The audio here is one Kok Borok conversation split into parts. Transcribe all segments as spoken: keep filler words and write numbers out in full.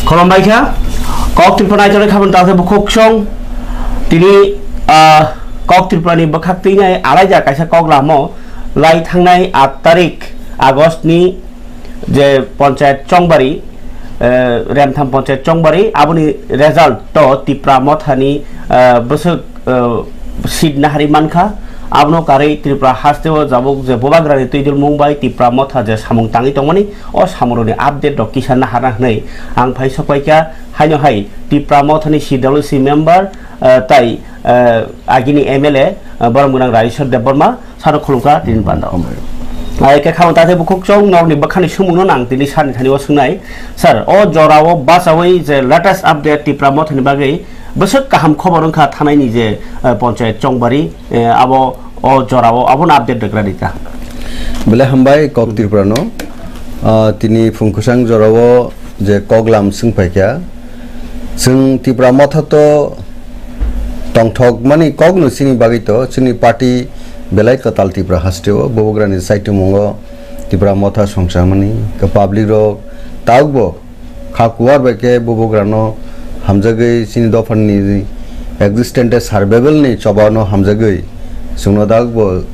Khulumbai kha. Kok Tripura naikolwi khabon ta khe bukhuk song. Tini, ah, Kok Tripura ni bwkhak twi nai alaija kaisa kok lamo lai thangnai aat tarik August ni je panchayat Chongbari, eh, Remtham panchayat Chongbari, aboni result to Tipra Mothani, eh, bwswk, eh, seat nahari mankha. Abono karwi Tripura hasteo jabuk je Bubagrani twidulmung bai Tipra Motha je samung tangwi tongmani, o samungrokni update rok kisa naharna hwnwi ang phai sokpaikha. Haino hai Tipra Mothani C W C member, eh, tai, eh, agini M L A, eh, borom gwnang Rajeshwar Debbarma, sano khulumkha tini panda. Hambai. Ai khe khamang ta khe bukhuk chong nokni bwkhani sumungno nang tini sani thani o swngnai. Sir, o jorao bachawi je latest update Tipra Mothani bagwi bwswk kaham khobor wngkha thanaini je, eh, panchayat Chongbari, eh, abo o jorao abono update rwkra rika. Belai hambai Kok Tripura no. Ah, tini phungkusang jorao je koklam swngpaikha. Chwng Tipra Motha to tongthok mani kokno chini bagwi to chini party belai kwtal Tipra hasteo Bubagrani saitumungo Tipra Motha songchakmani ka public rok tabukbo kha kuwar bai khe Bubagrano hamjagwi chini dophani existence survival ni chobano hamjagwi chwngno dak bo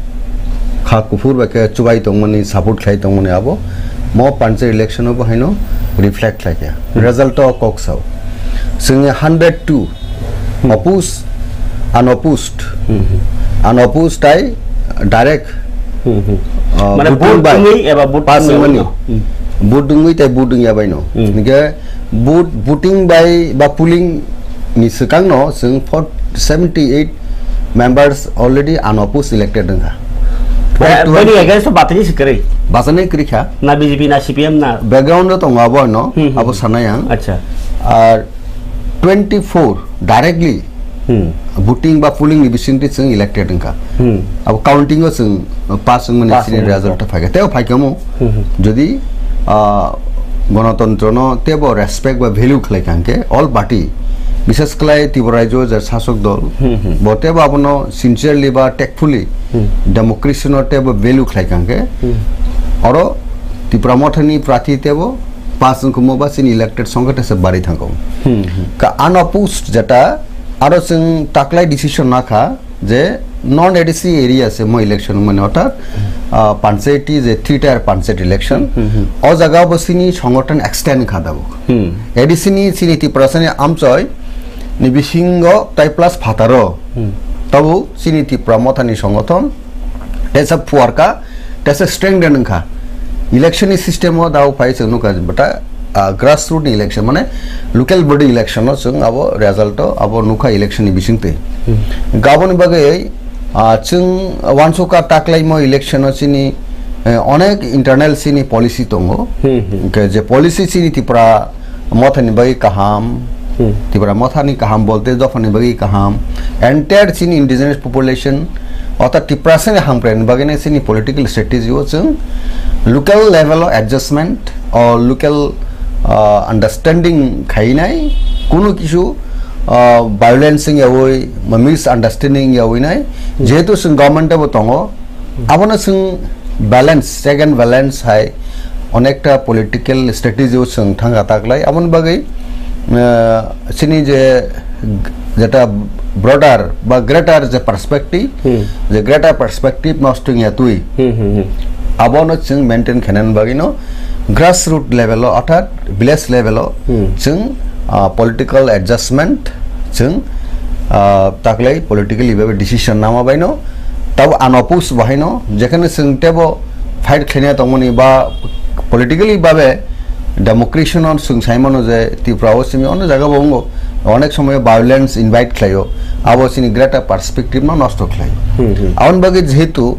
kha kuphur bai khe chubai tongmani, support khlai tongmani abo mo panchayat election o bo haino reflect khlai kha. Hmm. Result o kok sao. Chwngni hundred two Hmm. opposed, unopposed. Hmm, hmm. Unopposed tai direct Hmm, hmm. Ah, mane voting vote bai tungwi eba vote pass tungwi wngmani. No? Hmm. Vote dungwi tai vote dungya bai no. Hmm. Hingke vote, voting bai ba polling ni swkang no chwng for seventy eight members already unopposed elected wngkha. Ba-, For bani twenty against to batini sikari. Basani krikha. Na B J P na C P M na. Background no tongo abo no, Hmm, hmm. abo sanai ang. Acha. Ar twenty four directly Hmm. voting ba polling ni bisingtwi chwng elected wngkha. Hmm. Abo counting o chwng pass wngmani Pass sini wngmani result ta phaikha. Tebo phaikha mo, Hmm, hmm. jodi, ah, gonotontro no tebo respect ba value khlai kha hwnkhe all party, bishes khlai Tripura rajyo je sasok dol, Hmm, hmm. bo tebo abono sincerely ba tactfully Hmm. democracy no tebo value khlai kha hwnkhe Hmm. oro Tipra Mothani prarthi tebo pass wngkha mo ba chini elected songkha tesa bari thangkha. Hmm, hmm. Ka unopposed jeta aro chwng taklai decision nakha je non A D C area se mo election mani orthat, ah, panchayati je three tier panchayat election, Hmm, hmm. o jaga bo chini songothon extend kha dabo. Hmm. A D C ni chini Tiprasa ni amchoi ni bisingo tai plus phataro Hmm. tabo chini Tipra Mothani songothon tesa phuarka tesa strengthen wngkha. Election ni system o dao phai chwng nukha bata, ah, grassroot ni election mane local body election o chwng abo result o abo nukha election ni bisingtwi. Hmm. Gaboni bagwi, ah, chwng wansukha taklaimo election o chini, eh, onek internal chini policy tongo. Hmm, hmm. Hwnkhe je policy chini Tipra Mothani bagwi kaham, Hmm. Tipra Mothani kaham bolte dophani bagwi kaham, entire chini indigenous population, orthat Tiprasani hamkraini bagwi nai chini political strategy o chwng local level o adjustment o local, ah, understanding khainai, kunu kisu, ah, violence wngyawi, misunderstanding wngyawi nai, Hmm. jehetu chwng government o bo tongo, Abono chwng balance, check and balance hai onekta political strategy o chwng thangkha taklai. Aboni bagwi, ah, chini je, jeta broader ba greater je perspective, Hmm. je greater perspective nosto wngya twi. Hmm, hmm, hmm. Abono chwng maintain khainani bagwino grassroot level o, orthat village level o Hmm. chwng, ah, political adjustment chwng, ah, taklai politically bebe decision nama baino, tabo unopposed bahaino, jekhane chwng tebo fight khlaina tongmani ba politically babe democracy no chwng saimano je Tripura o simi ono jaga bo wngo, onek somoy violence invite khlaio, abo chini greater perspective no nosto khlaio. Hmm, hmm. Aboni bagwi jehetu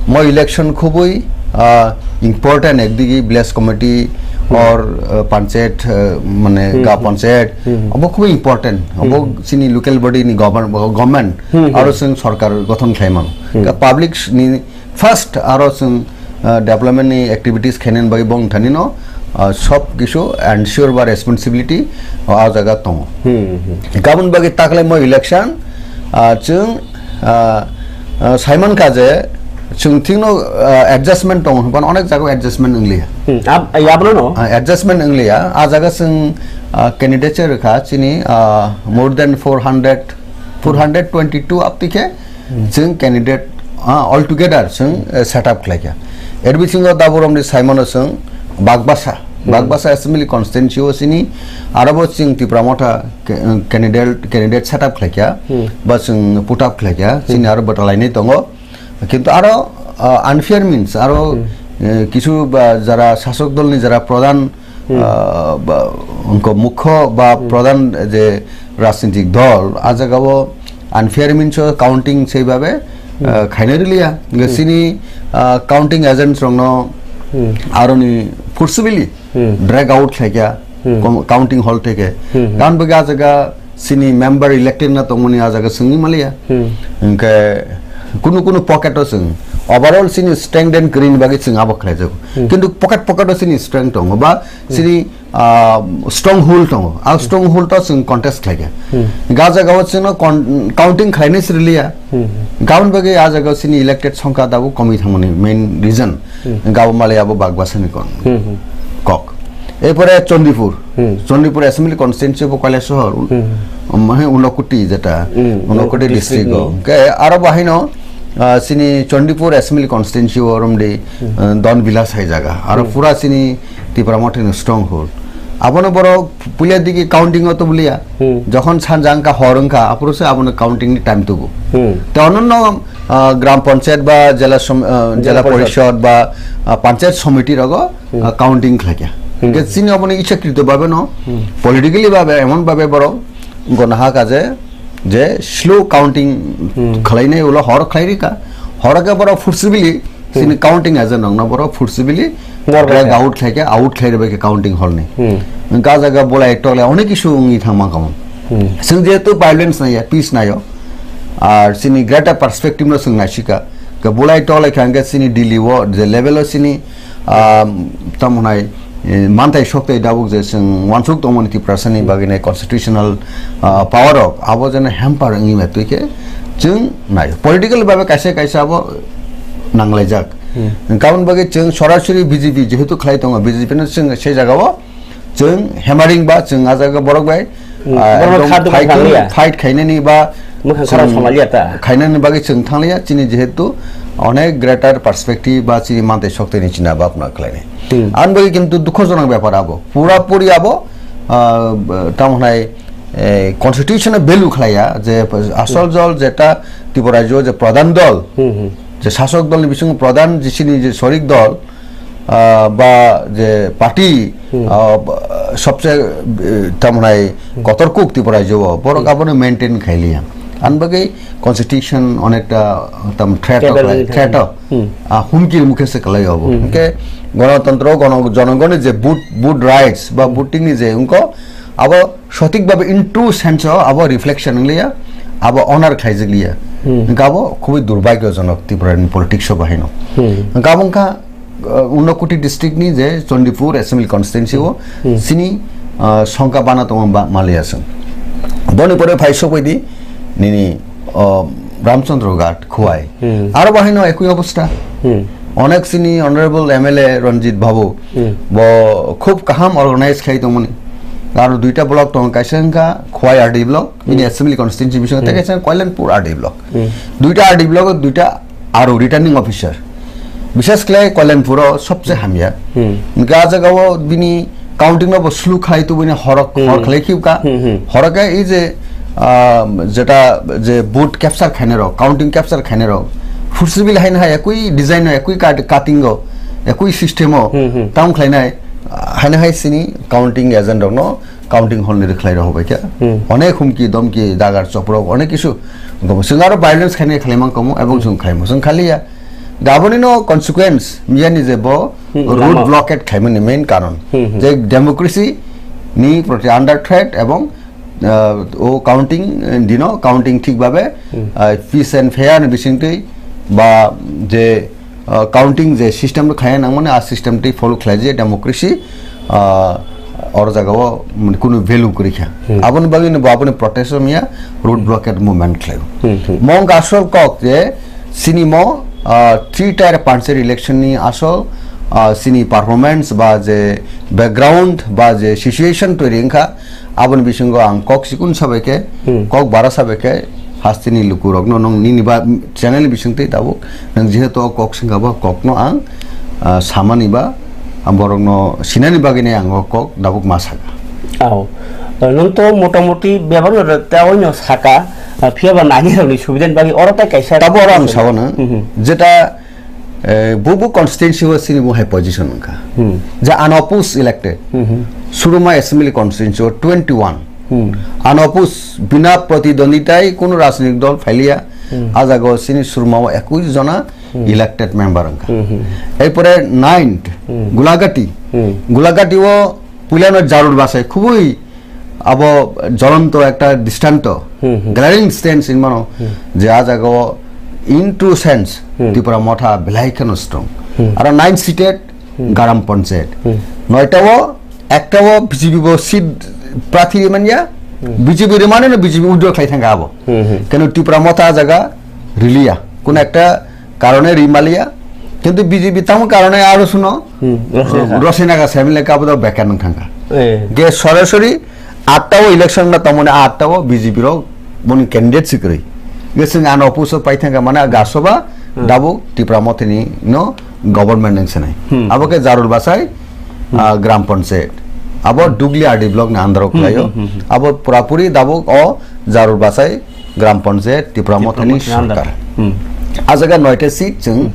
mo election khubui, ah, important ekdigi village committee Hmm. or, ah, panchayat, ah, mane Hmm, ga hmm. panchayat, Hmm. abo khubui important. Hmm. Abo chini local body ni govern-, government Hmm, hmm. aro chwng sorkar gothon khlai mano. Hmm. Ka public ni first aro chwng, ah, development ni activities khainani bagwi bong thani no, ah, sob kisu ensure ba responsibility, ah, o jaga tongo. Hmm, hmm. Gabon bagwi taklai mo election, ah, chwng, ah, ah, saiman kha je Chwng thikno, ah, adjustment tongo, hwnba onek jaga adjustment wngliya. Hmm, ab-, yabno no? Ah, adjustment wngliya. A jaga chwng, ah, candidate se rwkha chini, ah, more than four hundred, four hundred twenty-two up tikhe Hmm. chwng candidate, ah, altogether chwng, eh, set up khlaikha. Er bisingo daboromni saimano chwng Bagbasa. Hmm. Bagbasa assembly constituency o chini arobo chwng Tipra Motha ca-, candidate, candidate set up khlaikha. Hmm. Ba chwng put up khlaikha. Hmm. Chini aro bwtalainai tongo. Kintu aro, ah, unfair means aro, Hmm. eh, kichu ba jara sasok dolni jara pradhan, Hmm. ah, ba, unko mukho ba Hmm. pradhan je rajnitik dol, a jagao unfair means o counting sei babe, Hmm. ah, khaina riliya. Hingke Hmm. chini, ah, counting agents rokno Hmm. aroni forcibly Hmm. drag out khlaikha, Hmm. com-, counting hall theke. Hmm, hmm. Gan bwkha jaga chini member elected na tongmani a jaga chwngwi maliya. Hmm. Hingke kunu kunu pocket o chwng overall chini strength and green bagwi chwng abo khlaijago. Hmm. Kintu pocket pocket o chini strength tongo ba Hmm. chini, ah, stronghold tongo. A Hmm. stronghold o chwng contest khlaikha. Hmm. Ga jaga o chwngno con-, counting khlainai sriliya. Hmm. Gabon bagwi a jaga o chini elected songkha dabu komwi thangmani main reason. Hmm. Gabo malai abo Bagbasani kon-, Hmm, hmm. kok. Erpore Chandipur. Hmm. Chandipur Assembly Constituency bo Kailasahar. Hmm. Um, he Unakoti jeta. Hmm. Unakoti Unakoti district district o. ni. Ke aro bahaino, ah, chini Chandipur Assembly Constituency o romdi, Hmm. ah, Don Vilas hai jaga. Aro Hmm. pura chini Tipra Mothani stronghold. Abono borok puila digi counting o to buliya. Hmm. Jokhon sanja wngkha, hor wngkha, aphuru se abono counting ni time tubu. Hmm. Te ononno, ah, Gram Panchayat ba Jela som-, ah, Jela Jela Parishad. Parishad ba, ah, Panchayat Somiti rogo, Hmm. ah, counting khlaikha. Hmm. Ke chini aboni ichakrito babe no, Hmm. politically babe, emon babe borok gonahak aje, je slow counting Hmm. khlainai ulo hor khlai rika. Hor ke borok forcibly, Hmm. chini counting agent rokno borok forcibly Nor drag bai out khlaikha, out khlai rwbaikha counting hall ni. Hmm. Ga jaga bolai tole onek issue wngwi thangma kamo. Hmm. Chwng jehetu violence naiya, peace naio. Ar chini greater perspective no chwng naisika. Ke bolai tole kha hwnkhe chini Delhi o je level o chini, ah, tamo hwnai, eh, mantai soktai dabuk je chwng uansuk tongmani Tiprasani Hmm. bagwi nai constitutional, ah, power rok abo jeno hamper wngwi ma twi khe chwng nai. Political babe kaisa kaisa abo nanglaijak. Hmm. Gabon bagwi chwng sorasori B J P jehetu khlai tongo, B J P no chwng se jaga o chwng hammering ba chwng a jaga borok bai, Hmm, ah, borok ekdom kha dukha fighting, thanglia. Fight khainani ba Mwkhang khorang chwng somaliya ta. Khainani bagwi chwng thanglia, chini jehetu onek greater perspective ba chini mantai soktaini china bapna khlainai. Hmm. Ani bagwi kintu dukhojonok bepar abo. Pura puri abo, ah, tamo hwnai, eh, constitution value khlaiya je asol Hmm. dol jeta Tripura rajyo je pradhan dol, Hmm, hmm. je sasok dolni bisingo pradhan je chini je sorik dol, ah, ba je party, Hmm. ah, ba, sobse, eh, tamo hwnai Hmm. kotor kuk Tripura rajyo o, borok Hmm. abono maintain khailiya. Ani bagwi constitution onekta tam threat o Stable khlai, wngwi threat o. thangwi. Hmm. Ah, humkir mukhe se kwlai obo. Hmm. Hwnkhe gonotantro, gono-, jonogoni je vote, vote rights ba Hmm. voting ni je wngko, abo sothik babe in true sense o abo reflection wngliya, abo honor khlaijak liya. Hmm. Hwnkhe abo khubui durbhagyojonok Tripura ni politics o bahai no. Hmm. Hwnkhe abo wngkha, uh, Unakoti district ni je Chandipur assembly constituency o Hmm. chini, uh, songkha bana tongo ba-, maliya chwng. Boni pore phai sokbaidi nini, uh, Ramchandra Ghat, Khowai. Hmm. Aro bahai no ekui obostha. Hmm. Onek chini honorable M L A Ranjit Babu, Hmm. bo khub kaham organize khai tongmani. Aro duita block tongo, kaisa wngkha Khowai R D block, bini Hmm. assembly constituency bisingo, tei Hmm. kaisa Kalyanpur R D block. Hmm. Duita R D block o duita aro returning officer. Bishes khlai Kalyanpur o sobse hamya. Hmm. Hwnkhe a jaga o bini counting no bo slow khai tubui ni horok, Hmm. hor khlai khiuka. Hmm, hmm. Horok khe ei je, ah, jeta je vote capture khainai rok, counting capture khainai rok, forcibly haino hai ekui design o, ekui cut-, cutting o, ekui system o, Hmm, hmm. Tamo khlainai, ah, haino hai chini counting agent rok no counting hall ni rwkhlai rok bai khe. Hmm. Onek humki, domki, dagar, choprok, onek kisu. Chwng aro violence khainai khlai man komo, ebong Hmm. chwng khlaimo, chwng khaliya. Gaboni no consequence miyani je bo Hmm, road lama. blockade khaimani main karon. Hmm, hmm. Je democracy ni proti under threat ebong, ah, o counting, eh, dino counting thik babe, Hmm. ah, peace and fair ni bisingtwi ba je, ah, counting je system khlaiya nangmani a system twi follow khlai je democracy, ah, oro jaga o mane kunu value kwrwi kha. Hmm. Aboni bagwi no bo aboni protest o miya road blockade movement khlai. Hmm, hmm. Mo wngkha asol kok je chini mo ah, three tier panchayat election ni asol, ah, chini performance ba je background ba je situation toiri wngkha, aboni bisingo ang kok sikun sabai khe, Hmm. kok bara sabai khe, hasteni lukurokno nwng nini ba channel ni bisingtwi tabuk nwng jehetu o kok swngkha, bo kokno ang, ah, samani ba, ah, borokno sinani bagwino ang o kok tabuk ma saka. Ao. Nwng to motamoti bebak no ta oino saka, ah, phiya ba nangirokni subidani bagwi oro tai kaisa Tabo oro ang sao na, Hmm, hmm. jeta, eh, bubu constituency o sini bo hai position wngkha. Hmm. Je unopposed elected. Hmm, hmm. Suruma Assembly Constituency o twenty one. Hmm. Unopposed, bina pratidonditai kuno rajnitik dol phailiya. Hmm. A jaga o sini Suruma o ekwis jona Hmm. elected member wngkha. Hmm, hmm. Erpore ninth, Hmm. Gulagati. Hmm. Gulagati o puilano Jarul Basai khubui abo jolonto ekta dristonto, Hmm, hmm. glaring instance hinmano Hmm. je a jaga o in true sense Hmm. Tipra Motha belai kheno strong. Hmm. Aro nine seated Hmm. Garam Panchayat. Hmm. Noita o ekta o B J P bo seat prathi rimanya, Hmm. B J P rimane no B J P withdraw khlai thangkha abo. Hmm, hmm. Keno Tipra Motha a jaga riliya. Kuno ekta karone rimaliya. Kintu B J P tamo karone aro suno Hmm, rosina. Rosina ka family ka abo bekar nang thangkha. Eh. Ge sorasori atta o election na tamone atta o B J P rok boni candidate sikroi. Ge sing ano puso pai thangkha mane gasoba Hmm. Dabuk Tipra Mothani no government nang senai. Hmm. Abo ke Jarul Basai, Hmm. ah, Gram Panchayat. Abo Dugli R D block na andro Hmm, khlaio. hmm, hmm, hmm. Abo purapuri Dabuk o Jarul Basai Gram Panchayat Tipra Tipra Mothani Mothani under. Sarkar. Hmm. A jaga noita seat chwng,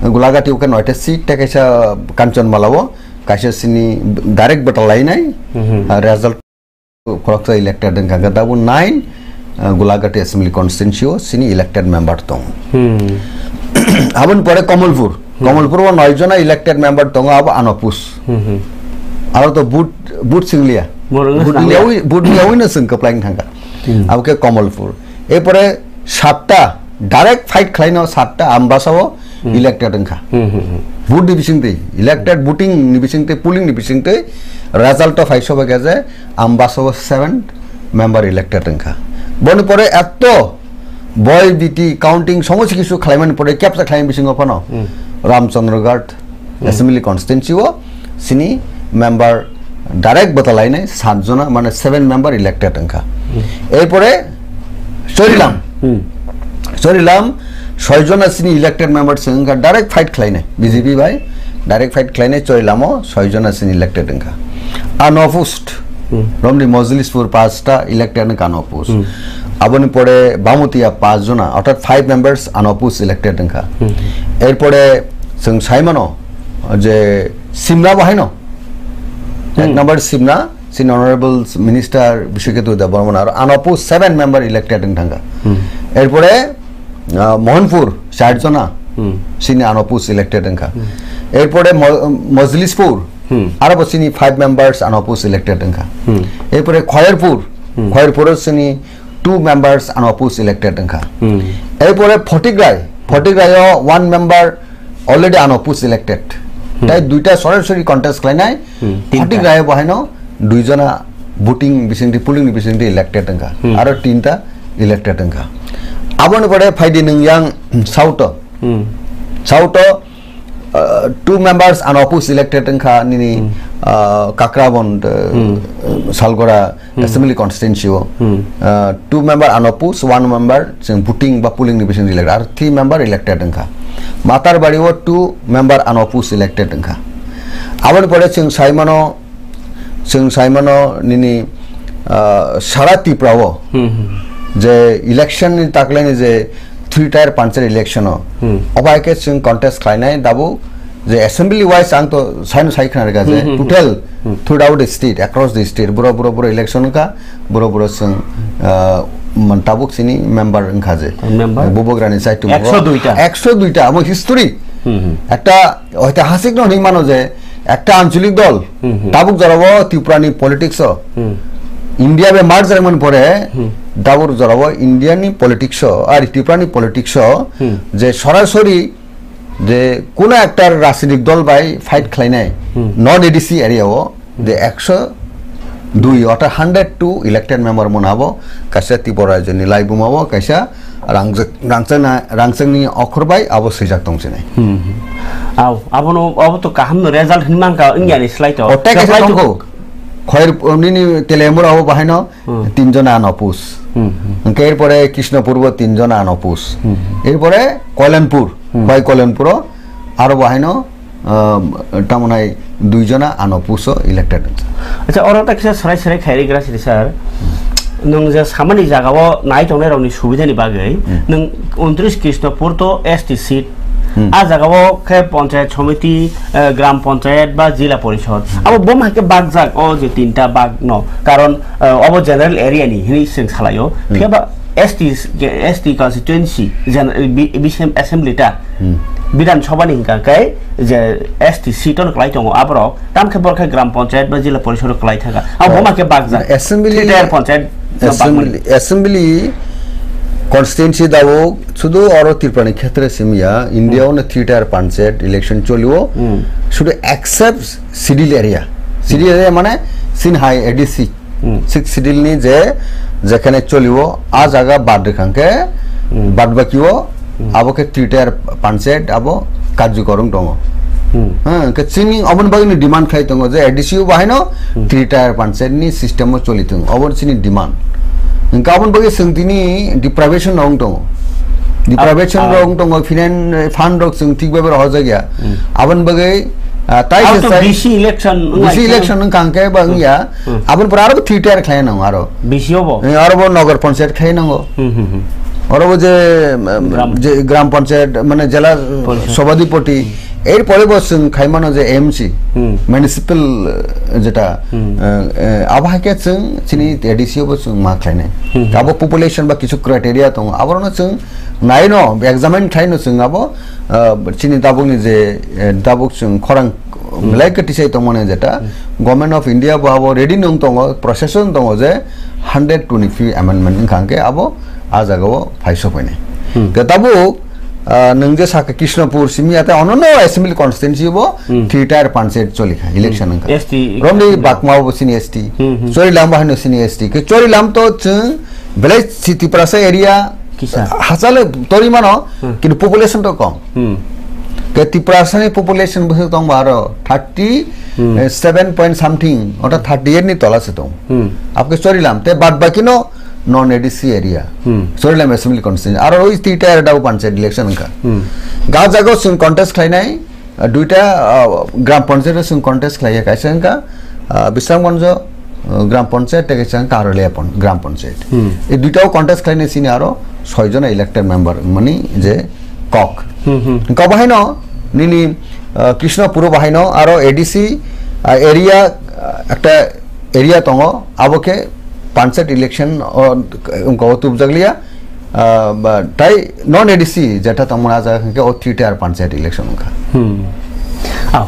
Hmm. Gulagati o khe noita seat tei kaisa Kanchanmala o kaisa sini direct bwta lainai, Hmm, hmm. ah, result khoroksa elected wngkha. Khe tabuk nine, ah, Gulagati Assembly Constituency o sini elected member tongo. Hmm. Aboni pore Kamalpur. Hmm. Kamalpur o noi jona elected member tongo, abo unopposed. Hmm, hmm. Aro to vote, vote singliya. Borok no Vote singliya. Niyawi, vote niyawi no chwng kwplai thangkha. Hmm. Abo khe Kamalpur. Erpore satta direct fight khlaino satta Ambasa o Hmm. elected wngkha. Hmm, hmm, hmm. Vote ni bisingtwi, elected voting ni bisingtwi, polling ni bisingtwi result o phai sobai kha je Ambasa o seven member elected wngkha. Boni pore eto boy biti counting somosi kisu khlaimani pore capture khlaimani bisingo phano Hmm. Ramchandra Ghat Hmm. Assembly Constituency o sini member direct bwta lainai sat jona, mane seven member elected wngkha. Hmm. Erpore Chorilam. Hmm. Chorilam soi jona sini elected member se wngkha direct fight khlainai B J P bai, direct fight khlainai Chorilam o soi jona sini elected wngkha. Unopposed. Hmm. Romni Mojlispur pasta elected wngkha unopposed. Hmm. Aboni pore Bamutia pas jona, orthat five members unopposed elected wngkha. Hmm. Erpore chwng saimano je Simla bo haino. Ek Hmm. number Simla, sini Honorable Minister Biswaketu Debbarma aro unopposed seven member elected wng thangkha. Hmm. Erpore, ah, Mohanpur, char jona, Hmm. sini unopposed elected wngkha. Hmm. Erpore Mo-, Mojlispur, Hmm. aro bo sini five members unopposed elected wngkha. Hmm. Erpore Khayarpur, Hmm. Khayarpur o sini two members unopposed elected wngkha. Hmm. Erpore Photigrai, Photigrai o one member already unopposed elected. Hmm. Tai duita sorasori contest khlainai, Hmm, tinta. Photigrai o bo haino dui jona voting bisingtwi, polling ni bisingtwi elected wngkha. Hmm. Aro tinta elected wngkha. Aboni pore phaidi nwng yang South o. Hmm. South o, uh, two members unopposed elected wngkha nini, Hmm. uh, Kakrabond, uh, Hmm. Salgora Hmm. Assembly Constituency o, Hmm. uh, two member unopposed, one member chwng voting ba polling ni bising elected, aro three member elected wngkha. Matarbari o two member unopposed elected wngkha. Aboni pore chwng saimano, chwng saimano nini, ah, sara Tripura o Hmm, hmm. je election ni taklaini je three tier panchayat election o, Hmm. obo hai khe chwng contest khlainai dabu je assembly wise ang to saino sai khna rega je Hmm, hmm, hmm. total Hmm. throughout the state, across the state, buro, buro, buro election wngkha, buro, buro chwng, ah, man tabuk chini member wngkha je. Member? Bubagrani saitung o. Ekso dui ta. Ekso dui ta, amo history. Hmm, hmm. Ekta oitihasik no hinwi mano je, ekta anchalik dol, Hmm, hmm. tabuk jorabo Tripura ni politics o. Hmm. India be merge wngmani pore, Hmm. tabuk jorabo India ni politics o, ar Tripura ni politics o, Hmm. je sorasori je kuno ekta rajnitik dol bai fight khlainai, Hmm. non A D C area o, de ekso Dui, orthat hundred two elected member mano abo, kaisa Tripura rajyoni laibuma o kaisa rangchak-, rangchakna-, rangchakni okhor bai abo swijak tong sinai. Hmm. Aw, abono, abo to kaham no result hinwi mankha, wngya ni slai to. O, tei kaisa tongkho. Khoi, nini Teliamura o bahaino Hmm. tinjona unopposed. Hmm, hmm. Hwnkhe erpore Krishnapur bo tinjona unopposed. Hmm. Erpore Koilanpur, Hmm. bai Koilanpuro aro bahaino, um, tamoni duijona unopposed o elected. Acha, oro ta kisa serai serai khairi gra siri sir. Nwng je samani jaga o nai tongnai rokni subidani bagwi, Hmm. nwng untris Krishnapur to S T seat. Hmm. A jaga o khe panchayat somiti, eh, gram panchayat ba jila porishod. Hmm. Abo bom hai khe bakjak o je tinta bag no. Karon, eh, obo general area ni hini seng salayo. Hmm. Phiya ba S T, S T constituency, gen-, bi-, bi-, assembly ta, Hmm. Bidhan Sabha ni hingka khe je S T seat on kwlai tongo aborok, tam khe borok khe gram panchayat ba jila porishod o kwlai thaka. Abo Oh. boma khe bakjak. Assembly, Three tier panchayat no assembly, bakmani. Assembly constituency dao sudu oro Tripura ni khetre simya, India Hmm. ono three tier panchayat election cholio. Hmm. Sudu except schedule area. Schedule area mane Sinhai A D C. Hmm. Sixth Schedule ni je jekhane cholio, a jaga bad rwkha khe, Hmm. bad baki o, Hmm. abo khe three tier panchayat abo karjukor wng tongo. Hmm. Hmm, khe chini oboni bagwi ni demand khai tongo je A D C o bahaino Hmm. three tier panchayat ni system o choli tongo. Obo chini demand. Hwnkhe aboni bagwi chwng tini deprivation rok wng tongo. Deprivation Ah, ah. rok wng tongo, finance fund rok chwng thik bhabe rohorjak ya. Hmm. Aboni bagwi, ah, tai Auto se sai B C election wng B C lai election wng kha hwnkhe ba wng ya. Hmm. Aboni pore aro three tier khlai nango aro. B C o bo? Eh, aro bo Nagar Panchayat khlai nango. Hmm, hmm, hmm. Aro bo je, um, Gram. je Gram Panchayat, mane Jela Parishad. Sabhadipati, Hmm. er pore bo chwng khai mano je M C, Hmm. municipal, eh, jeta, Hmm. eh, eh, abo hai khe chwng chini A D C o bo chwng ma khlai nai. Hmm. Abo population ba kisu criteria tongo, abo no chwng nai no, examine khlai no chwng abo, eh, chini tabuk ni je, eh, tabuk chwng khorang Hmm. belai khe tisai tongmani jeta, Hmm. Government of India bo abo ready nung tongo, process o tongo je hundred twenty-three amendment wngkha hwnkhe abo a jaga o phai sokphainai. Hmm. Khe tabuk, ah, nwng je sakha Krishnapur simi ate onono assembly constituency bo Hmm. three tier panchayat choli kha, election Hmm. wngkha. S T Romni kha. Bakma bo chini S T. Hmm, hmm. Chorilam bo haino chini S T. Khe Chorilam to chwng belai si Tiprasa area Kisa. Hachale tori mano, Hmm. kintu population to kom. Hmm. Ke Tiprasa ni population bwswk tong ba aro thirty seven point something, Hmm. orthat thirty eight ni tola se tong. Hmm. Apke Chorilam, te bad baki no non A D C area. Hmm. Chorilam assembly constituency. Aro oi three tier dau panchayat election wngkha. Hmm. Ga jago chwng contest khlainai, Ah, duita, ah, gram panchayat o chwng contest khlaiya, kaisa wngkha, ah, Bisramganj, ah, gram panchayat, tei kaisa wngkha Karolia pon-, gram panchayat. Hmm. Ei duita o contest khlainai chini aro soi jona elected member wngmani je kok. Hmm, hmm. Kok bahaino nini, ah, Krishnapur o bahaino aro A D C, ah, area, ah, ekta area tongo, abo khe panchayat election o, wngkha o tubjakliya. Ah, ba, tai non A D C jeta tongmani a jaga hwnkhe o three tier panchayat election wngkha. Hmm. Ah.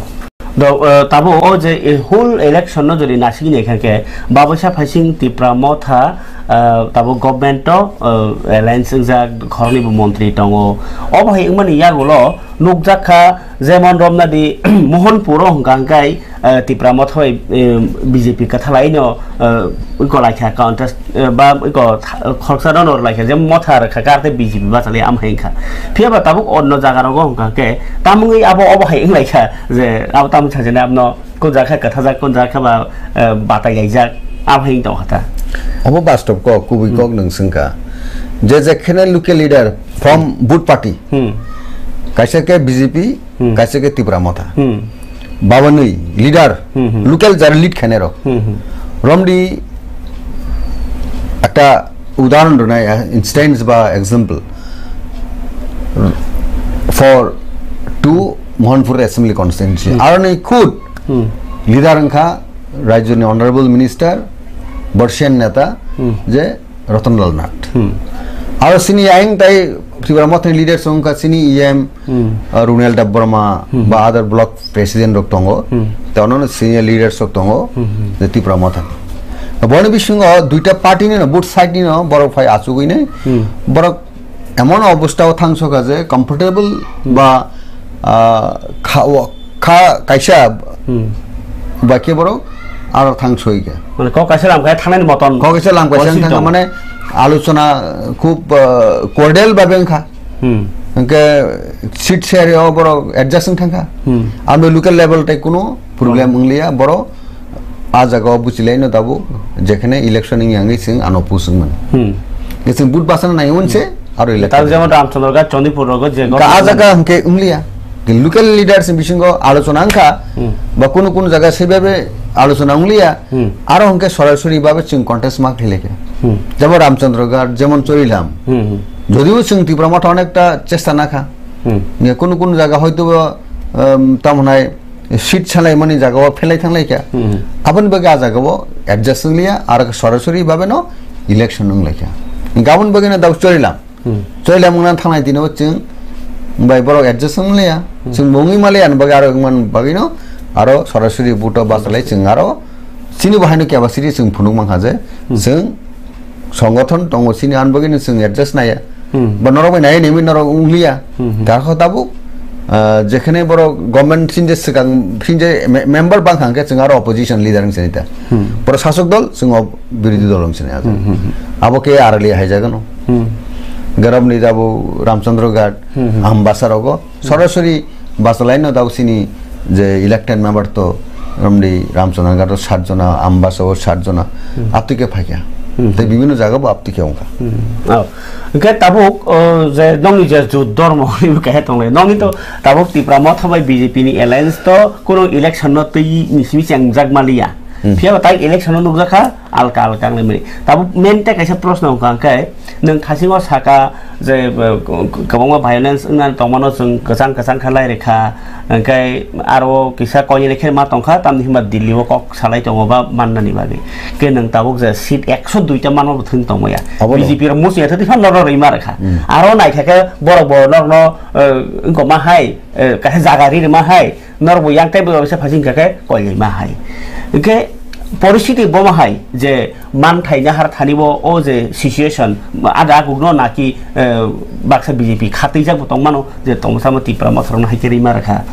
Do, ah, tabo o je, eh, whole election no jodi nasigini hwnkhe Babusa Phaising Tipra Motha, ah, tabo government o, ah, alliance wngjak, khoroknwi bo montri tongo. Obo hai wngmani yagulo nukjak kha, jemon romnadi Mohanpur o hwnkha hwnkhe, eh, Tipra Motha bai, eh, B J P kwthalaino, eh, iko laikha contest, eh, ba iko tha-, khoroksa no nor laikha, je Motha rwkha kar tei B J P bachalai am hai wngkha. Phiya ba tabuk onno jaga rogo hwnkha hwnkhe tamungwi abo obo hai wnglaikha je abo tamung sajani abno kun jaga khe kwthajak, kun jaga khe ba, eh, batai laijak, abo hai wng tongkha ta. Obo bastob kok, kubui Hmm. kok nwng swngkha. Je je kheno local leader from Hmm. both party. Hmm. Kaisa khe B J P, Hmm. kaisa khe Tipra Motha. Hmm. Babanwi leader, Hmm, hmm. local jara lead khainai rok. Hmm, hmm. Romdi ekta udahoron rwnai, ah, instance ba example. For two Mohanpur Assembly Constituency. Hmm. Aroni khud Hmm. leader wngkha rajyoni Honorable Minister, Borsian Neta, Hmm. je Ratan Lal Nath. Hmm. Aro sini ayang tai Tipra Mothani leaders wngkha sini E M, Hmm. uh, Runel Debbarma, Hmm. ba other block president rok tongo. Hmm. Te ono senior leaders rok tongo, Hmm, hmm. je Tipra Mothani. Boni bisingo duita party ni no, both side ni no, borok phai achugwi nai. Hmm. Borok emon obostha o thangsoka je comfortable Hmm. ba, ah, kha, o, kha kaisa Hmm. ba khe borok Aro thang soi khe. Mane kok kaisa lam khai thangnani moton Kok kaisa lam kaisa policy thang tongo. Mane alochona khub, ah, cordial babe wngkha. Hmm. Hwnkhe seat share o borok adjust wng thangkha. Hmm. Amni local level tai kuno problem Hmm. wngliya, borok a jaga o buchilaino tabuk, jekhene election wng yangwi chwng ano push wngmani. Hmm. Chwng but bachana nai unse, aro election. Tabuk jemon Ramchandra Ghat, Chandipur rogo je Ka a government jaga hwnkhe wngliya. Local leaders ni bisingo alochona wngkha, Hmm. ba kunu kunu jaga sebabe alochona wngliya, Hmm. aro hwnkhe sorasori babe chwng contest ma khlai khe. Hmm. Jemon Ramchandra Ghat, jemon Chorilam. Hmm, hmm. Jodio chwng Tipra Motha onekta chesta nakha. Hmm. Nge kunu kunu jaga hoito bo, um, tamo hwnai seat salaimani jaga o phelai thanglai kha. Hmm. Aboni bagwi a jaga o adjust wngliya, aro sorasori babe no election wnglai kha. Hwnkhe aboni bagwi no dau Chorilam. Hmm. Chorilam wngna thangnai dino chwng bai borok adjust wng liya. Hmm. Chwng bo wngwi ma liya, ani bagwi aro wngmani bagwino aro sorasori vote o bachalai chwng aro chini bo haino capacity chwng phunuk mankha je Hmm. chwng songothon tongo chini, ani bagwino chwng adjust naiya. Hmm. Ba norok bai naiya nemi norok wng liya. Hmm, hmm. Darkho tabuk, ah, jekhene borok government sinje swkang sinje me-, member bangkha hwnkhe chwng aro opposition leader wng sini ta. Hmm. Borok sasok dol, chwng o birodhi dol wng sini ata. Hmm, hmm, hmm. Abo khe R L A haijagano. Hmm. Garabni dabo Ramchandra Ghat, Hmm, hmm. Ambasa rogo, Hmm. sorasori bachalaino dabo sini je elected member to romdi Ramchandra Ghat o sat jona, Ambasa o sat jona, Hmm. aptike phaikha. Hmm. Tei bibhinno jaga bo aptike wngkha. Hmm. Oh. Hwnkhe tabuk, oh, je nongni je jut dormo hwnwi bo kaisa tonglai. Nongni to tabuk Tipra Motha bai B J P ni alliance to kunu election no twi ni simi chengjak maliya. Hmm. Phiya bo tai election no nukjakha, alka alka wnglaimani. Tabuk main tei kaisa proshno wngkha hwnkhe, nwng thasingo saka je, eh, kwbangma violence wngna tongmano chwng kwchang kwchang khe lai rwkha, hwnkhe aro kisa koinwi khe ma tongkha, tamni hwnba Delhi o kok salai tongo ba mannani bagwi. Khe nwng tabuk je seat ekso dui ta manma bo thwng tongmaya. Abono. B J P rok muchung ya thwi phano norok rwima rwkha. Hmm. Aro naikha khe borok bo norokno, eh, wngkoma hai, eh, kaisa jaga ri rwma hai. Norok bo yang tei bo bisa phasing kha khe koilaima hai. Hwnkhe poristiti bomo hai je manthai nahar thani bo o je situation ada agukno naki, eh, baksa B J P khatwijak bo tongmano je tongmosamo Tipra Motha rokno hai khe rima rwkha.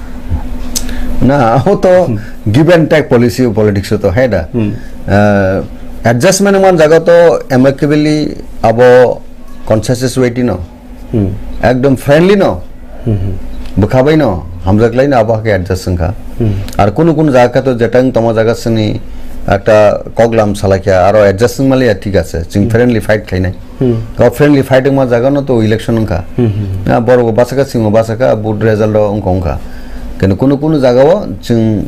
Na, o to Hmm. give and take policy o politics o to hai da. Hmm. Eh, adjustment man jaga to amicably abo consensus way no. Hmm. Ekdom friendly no. Hmm, hmm. Bwkha bai no, hamjaklai no abo hakhe adjust wngkha. Hmm. Ar kunu kunu jaga khe to jeta wng tongma jaga sini ekta koklam salai khe aro adjust wng maliya thik ase. Chwng Hmm. friendly fight khlainai. Hmm. O friendly fight wngma jaga no to election wngkha. Hmm, hmm, hmm. Na borok bo bachakha, chwng bo bachakha, vote result o wngkha wngkha. Kenu kunu kunu jaga o chwng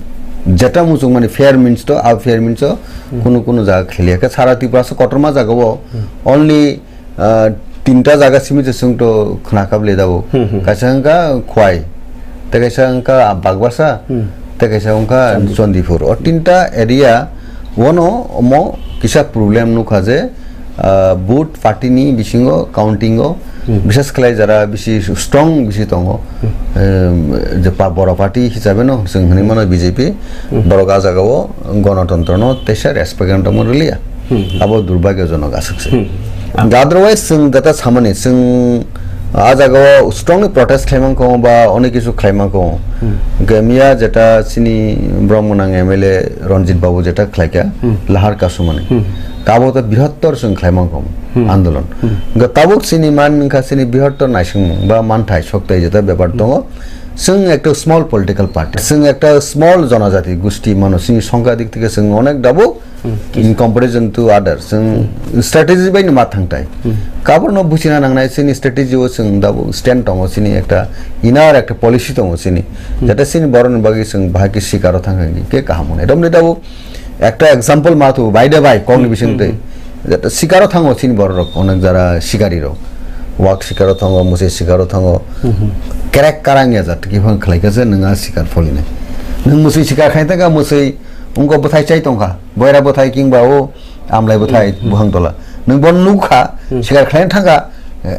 jeta muchung mani fair means to, a fair means o Hmm. kunu kunu jaga kheliya. Khe sara Tripura se kotorma jaga o Hmm. only Ah, tinta jaga simi se chwng to khna kha bwle dabo. Hmm, hmm. Kaisa wngkha Khwai, tei kaisa wngkha Bagbasa, Hmm. tei kaisa wngkha Chandipur. Chandipur. O tinta area o no omo kisa problem nukha je, ah, both party ni bisingo counting o Hmm. bises khlai jara bisi strong bisi tongo. Hmm. Em, je pa-, boro party hisabe no chwng hinwi mano B J P, Hmm. borok a jaga o gonotontro no teisa respect ang tongma rwliya. Hmm. Abo durbagyojonok aswk se. Hmm. Otherwise, chwng jata samani, chwng a jaga o strongly protest khlaimang kho ba onek kisu khlaimang kho. Hmm. Hwnkhe miya jeta chini borok mwnang M L A Ranjit Babu jeta khlaikha, Hmm. lahar kasumani. Hmm. Abo to bihottor chwng khlaimang kho Hmm. andolon. Hmm. Hwnkhe tabuk chini man wngkha chini bihottor naisingmung ba manthai soktai jeta bepar Hmm. tongo. Chwng ekta small political party, chwng ekta small jonojati gosti mano, chini songkha dik theke chwng onek dabo Hmm. in comparison to others, chwng Hmm. strategy bai no ma thangtai. Hmm. Kaborno buchina nangnai, chini strategy o chwng dabo stand tongo, chini ekta inner ekta policy tongo chini. Hmm. Jate chini borokni bagwi chwng bahai khe sikaro thangkha hwnkhe kaham hwnwi. Romni dabo ekta example ma thu, bai de bai, kokni Hmm, bising hmm, twi. hmm. Jate sikaro thango chini borok rok, onek jara sikari rok. Wak sikaro thango, musui sikaro thango. Hmm, hmm. Kerek karang ya jat, kiphang khlai kha se nwng a sikar pholinai. Nwng musui sikar khai thangkha, musui wngkha bwthai chai tongkha. Boira bwthai kingba o amlai bwthai Hmm, hmm. buhang tola. Nwng bo nukha, Hmm. sikar khlai thangkha,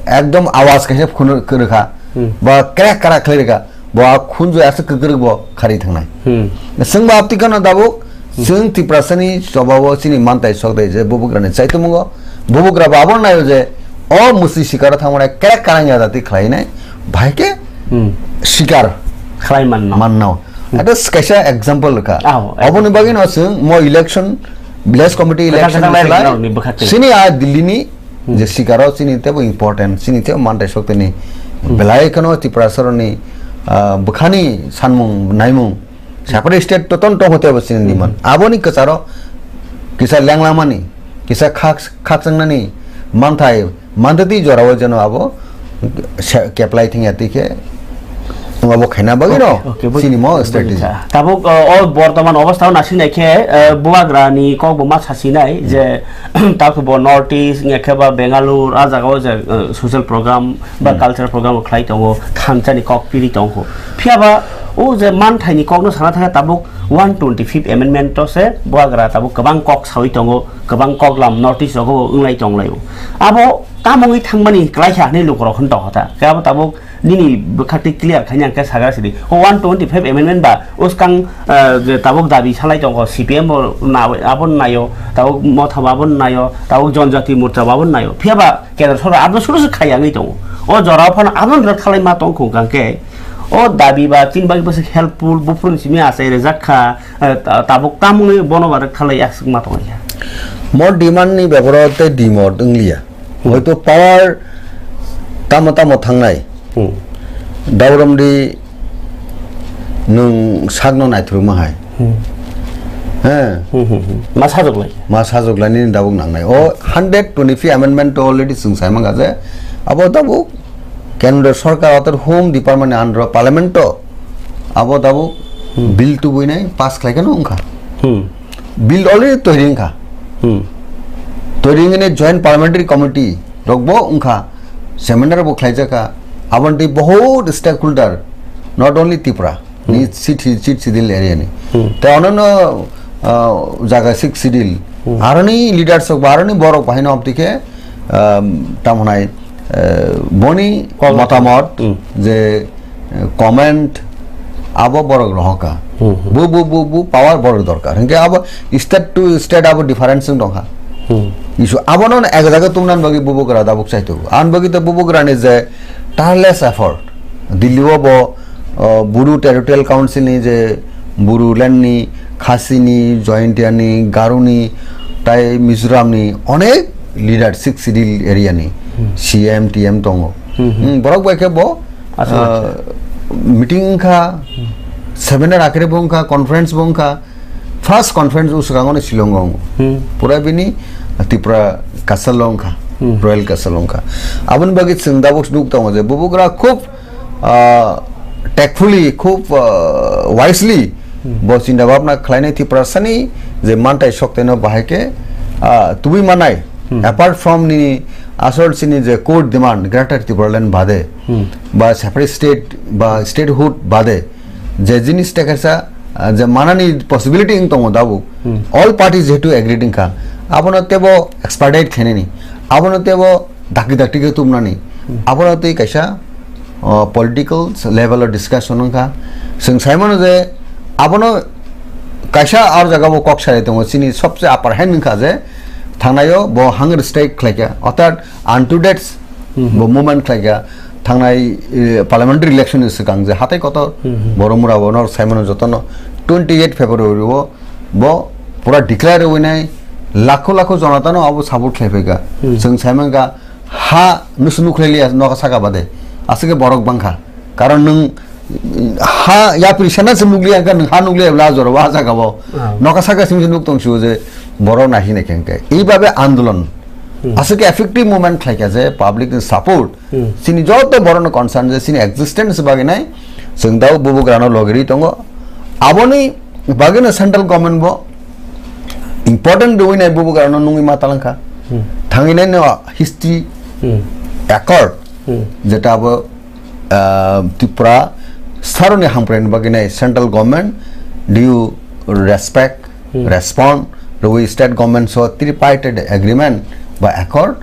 ekdom awas kaisa khunu kwrwkha. Hmm. Ba kerek karak khlai rwkha. Bo a khunju aswk kwkrwk bo khari thangnai. Hmm. Chwng bo aptwi kheno dabo, Hmm. chwng Tiprasani chobao chini mantai sokdai je bubugrani chaitwmwngo, bubugra bo abono naio je o musui sikaro thangmani kerek karang ya jati khlainai, bahai khe Hmm. sikar Khlai manno. manno. Ata kaisa example kha. Ah, oh, oboni bagwi no chwng mo election, village committee Kwtal election kwtal lai sala rwkna rwni bwkha twi. Sini a Delhi ni Hmm. je sikaro sini tebo important, sini tebo mantai sok tini. Hmm. Belai kheno Tiprasa roni, ah, bwkhani sanmung naimung. Separate state to ton tongo tebo sini Hmm. diman. Aboni kwcharo kisa lenglamani, kisa khak, khakchangnani manthai, mantati jorao jeno abo se-, keplai thengya twi khe abo khaina bagwi no Okay, okay, buji-, sini mo buji strategy. Kha. Tabuk, uh, o bortoman obostha o nasinai khe, uh, bubagra ni kok bo ma sasinai Hmm. je tabuk bo North East wngya khe ba Bangalore a jaga o je, uh, social program ba Hmm. cultural program o khlai tongo, thansa ni kok piri tongo. Phiya ba o je manthai ni kok no sana thangkhe tabuk one twenty fifth amendment to se bubagra tabuk kwbang kok sawi tongo, kwbang kok lam North East rogo wnglai tonglaio. Abo tamungwi thangmani kwlaikha hinwi lukurok hwn tongkha ta. Khe abo tabuk nini bwkhaktwi clear khaina hwnkhe sagra sidi. O one twenty five amendment ba uskang, eh, je tabuk dabi salai tongkho, C P M bo na-, abo naio, tabuk Motha bo abo naio, tabuk Janjati Morcha bo abo naio. Phiya ba Kendra sorkar abo suru se khaiya wngwi tongo. O jorao phano abo rwkthalai ma tongkho hwnkhe o dabi ba chini bagwi bwswk helpful, buphuruni simi achai rwjak kha, eh, ta-, tabuk tamungni bono ba rwkthalai aswk ma tongkha. Mo demand ni bebaro tei demand wngliya. Hmm. Hoito power tamo tamo thangnai. Hmm. Dauromdi nwng sakno naithuruma hai. Hmm. He. Hmm, hmm, hmm. Ma sajuklai. Ma sajuklaini dabuk nangnai. O hundred twenty-five amendment to already chwng saimang kha je. Abo dabuk kendra sorkar otor home department ni under parliament to. Abo dabuk Hmm. bill tubuinai pass khlaikhe no wngkha. Hmm. Bill already toiri wngkha. Hmm. Toiri wngkhe joint parliamentary committee rok bo wngkha, seminar bo khlaijakha. Aboni tei bohut stakeholder, not only Tripura, ni Hmm. city, city schedule area ni. Hmm. Tei ononno, ah, jaga six schedule. Hmm. Aroni leaders rok ba aroni borok bahai no abdi khe, ah, tamo hwnai, eh, boni Comment. Motamot Hmm. je, eh, comment abo borok rohoka. Hmm, hmm. Bu, bu, bu, bu power borok dorkar. Hingke abo state to state abo difference wng tongkha. Hmm. Isu abono ek jaga tumnan bagwi bubugra dabuk chaito. An bagwi to bubugra ni je tireless effort. Delhi o bo, uh, Bodo Territorial Council ni je Bodoland ni, Khasi ni, Jaintia ni, Garo ni, tai Mizoram ni onek leader six schedule area ni Hmm. C M T M tongo. Hmm, hmm. Hmm, borok bai khe bo, Acha, uh, acha. Meeting wngkha, Hmm. seminar akhire bo wngkha, conference bo wngkha. First conference o swkango ni Shillong o wng. Hmm. Pura bini Tripura Castle o wngkha, Hmm. Royal Castle o wngkha. Aboni bagwi chwng dabuk nuk tongo je bubugra khub, ah, tactfully, khub, ah, wisely Hmm. bo chinta bhabna khlainai Tiprasani je mantai sok teno bahai khe, ah, tubui manai. Hmm. Apart from ni asol sini je core demand Greater Tipraland bade Hmm. ba separate state ba statehood bade je jinis tekesa, ah, je manani possibility wng tongo dabuk. Hmm. All parties jehetu agreed wngkha, abono tebo expedite khainani, abono tebo dakti dakti khe tumnani, Hmm. abono tei kaisa, ah, political level o discussion wngkha. Chwng saimano je abono kaisa ar jaga bo kok sai tongo, chini sobse upper hand wngkha je thangnaio bo hunger strike khlaikha, orthat unto death Hmm. bo movement khlaikha. Thangnai, eh, parliamentary election ni swkang je hatai kotor Hmm, hmm. Boromura bo nor saimano jotono twenty eight February o bo pura declare winai lakho lakho jonatano abo support khlai phaikha. Hmm. Chwng saimankha ha nusu nukhlai liya noka saka bade. Aswk khe borok bangkha. Karon nwng ha yapri sana se nukliya khe nwng ha nukliya bla jora wa jaga bo. Ah. Noka saka simi se nuk tong sibo je borok nahi nai khe hwnkhe. Ei babe andolon. Hmm. Aswk khe effective movement khlaikha je public ni support Hmm. Chini joto borokno concern je chini existence bagwi nai chwng dao bubugrano logirwi tongo. Aboni bagwino central government bo important rwui nai bubugrano nungwi ma talangkha. Hmm. Thangwi nai no history Hmm. accord Hmm. jeta abo, ah, Tripura saroni hamkraini bagwi nai central government due respect Hmm. Respond rwui state government so tripartite agreement ba accord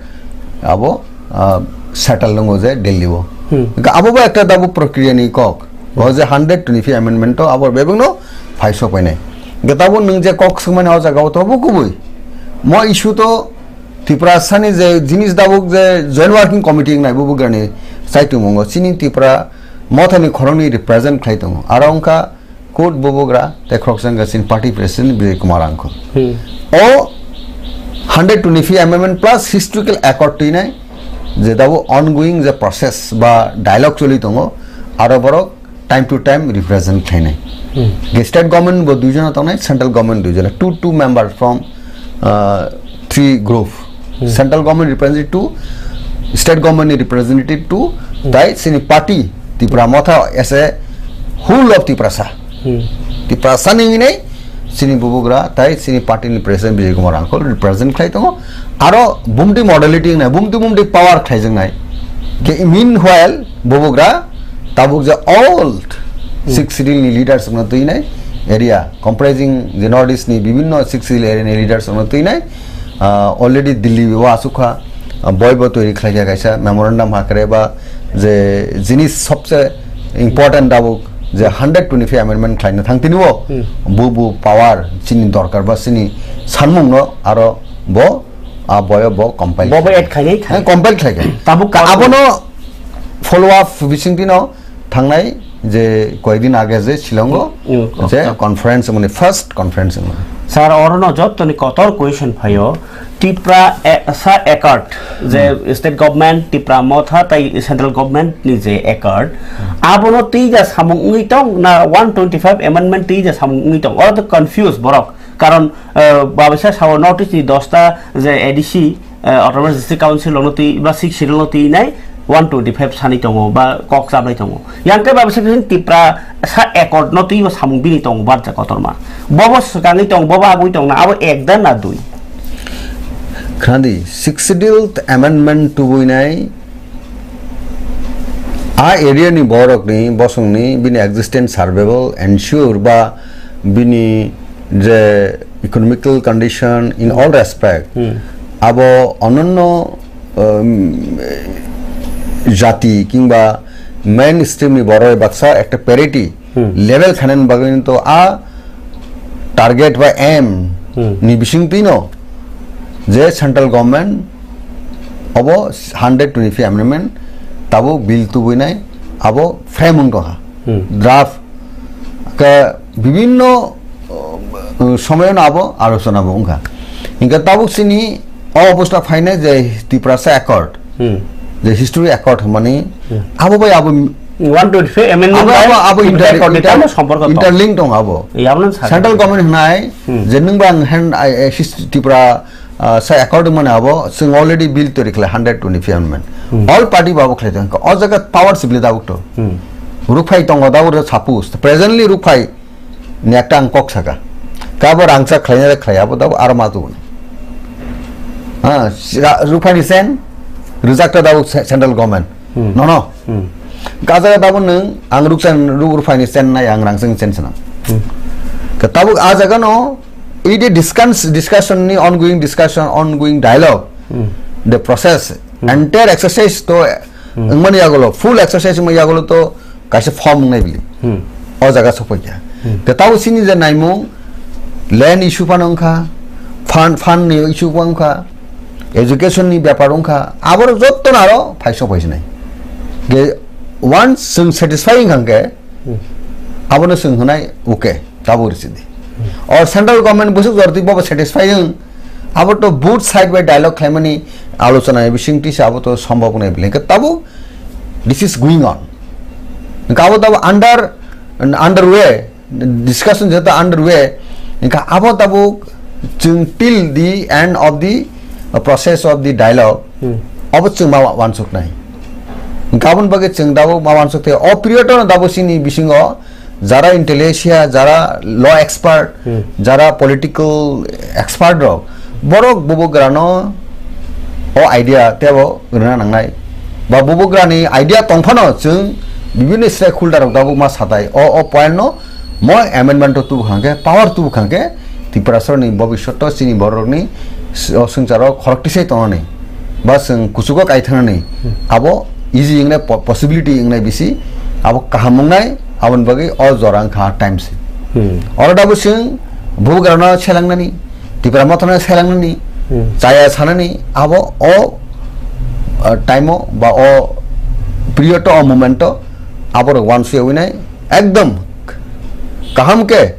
abo, ah, settle nungo je Delhi o. Hmm. Hingke abo bo ekta dabu prokriya ni kok. O je hundred twenty-five amendment to abo bebak no phai sok painai. Hingke tabo nwng je kok swngmani o jaga o to bo kubui. Mo issue to Tripura sani je jinis dabuk je joint working committee wngnai bubugrani chaitung mungo chini Tripura mothani khoroknwi represent khlai tongo. Aro wngkha Court bubugra tei khoroksa wngkha chini party president Bijoy Kumar Angkul. Hmm. O hundred twenty-fifth amendment plus historical accord twinai je dabo ongoing je process ba dialogue choli tongo, aro borok time to time represent khlainai. Hmm. Ge state government bo duijona tongnai, central government duijona, two, two members from, uh, three group. Hmm. Central government representative two, state government ni representative two, Hmm. tai chini party Tipra Motha as a whole of Tiprasa. Hmm. Tiprasa ni hinwi chini bubugra tai chini party ni president Bijoy Kumar Angkul represent khlai tongo. Aro bumdi modality wngnai, bumdi bumdi power khlaijaknai. Ke meanwhile bubugra tabuk je all Hmm. Sixth Schedule ni leaders no twinai area comprising the North East ni bibhinno Sixth Schedule area ni leaders no twinai, ah, already Delhi o asukha, ah, boibo toiri khlaikha kaisa memorandum hakre ba je jinis sobse important dabuk je hundred twenty-fifth amendment khlaina thang tini o Hmm. bu bu power chini dorkar ba chini sanmung no aro bo a boyo bo compile Bobo khlai. Add khainai khai. Hang compile khlaikha. Tabuk Ka- abono follow up bising dino thangnai je koyekdin age je Shillongo Mm, mm, je mm. Conference mani first conference mani. Sir, orono jottoni kotor question phaio. Tipra e- sa accord je Hmm. State government, Tipra Motha tai central government ni je accord, abono twi ja samung wngwi tong na one twenty five amendment twi ja samung wngwi tong? Oro to confuse borok. Karon, eh, babisa sao notice ni dosta je A D C, eh, Autonomous District Council rokno twi ba Sixth Schedule no twi nai one twenty five sani tongo ba kok chablai tongo. Yang khe babisa khe Tipra sa accord no twi bo samung bini tongo barja kotorma. Bobo swkangwi tong, bobo agwi tong na, abo ek da na dui. Khnadi, Sixth Schedule amendment tubui nai a area ni borok ni bosong ni bini existence survival ensure ba bini je economical condition in all respect Hmm. abo ononno, um, jati kingba mainstream ni borok baksa ekta parity Hmm. level khanan bagwi to a target ba aim Hmm. ni bising tino je central government obo hundred twenty-fifth amendment tabo bill tubui nai abo frame wng tongkha. Hmm. Draft ka bibinno, uh, somoyano abo alochona bo wngkha. Hingke tabuk sini o obostha phainai je Tiprasa Accord, Hmm. je history accord hwnmani, Hmm. abo bai abo one twenty-five amendment abo, bai abo, abo inter- record ni inter- tamo somporko tong. Interlink tong abo. Yabno sa- Central government hwnai Hmm. je nwng bang hand, I- I- his- Tipra, ah, sa accord mane abo, chwng already bill tori khlai hundred twenty-fifth amendment. Hmm. All party babo khlai tong. O jaga power sibli dabuk to. Hmm. Rukphai tongo dabuk re suppose. Presently rukphai ni ekta ang kok saka. Kabo rangchak khlaina khlai abo dabo aro ma tubun. Ha, sira- rukphai ni sen, rwjak ta dabo ce- central government. Hmm. No, no. Hmm. Ka jaga dabo nwng ang ruksan ru- rukphai ni sen nai ang rangchak ni sen sanang. Hmm. Ka tabuk a jaga no, i de discuss- discussion ni ongoing discussion, ongoing dialogue, Hmm. the process, Hmm. entire exercise to Hmm. wngmani yagulo, full exercise wngmani yagulo to kaisa form wngnai bili. Hmm. O jaga sokpaikha. Hmm. Ke tabo sini je naimung, land issue phano wngkha, fund, fund ni issue phano wngkha, education ni bepar wngkha, aborok jotto no aro phaisok phaisinai. Ke once chwng satisfy wngkha hwnkhe, Hmm. abono chwng hwnai okay, tabo risi di. Hmm. Or central government bwswk jorti bobo satisfy wng, abo to both side by dialogue khlaimani alochona ni bising tisa abo to sombhob wngnai bili. Hwnkhe tabo this is going on. Hingke abo tabo under, underway, discussion jeto underway, hingke abo tabo chwng till the end of the, uh, process of the dialogue, Hmm. abo chwng ma wansuknai. Hingke aboni bagwi chwng tabo ma wansuk tei o period o tabo chini bisingo jara intelligentsia, jara law expert, Hmm. jara political expert rok, borok bubugrano o idea tebo rwna nangnai. Ba bubugrani idea tongphano chwng bibinno stakeholder rok tabuk ma satai. O, o point no mo amendment o tubu khangkhe, power tubu khangkhe, Tiprasarni bobiswt o chini borokni s-, o swngcharo khorok tisai tongnani. Ba chwng kuchugo kaithanani. Hmm. Abo easy wngnai po-, possibility wngnai bisi. Abo kaham wngnai, aboni bagwi o jora wngkha times. Hmm. Oro tabuk chwng bubugrano selangnani, Tipra Mothano selangnani, Hmm. chaya sanani, abo o, uh, time o ba o period o, o moment o, aborok wansuk yawi nai, ekdom Kaham khe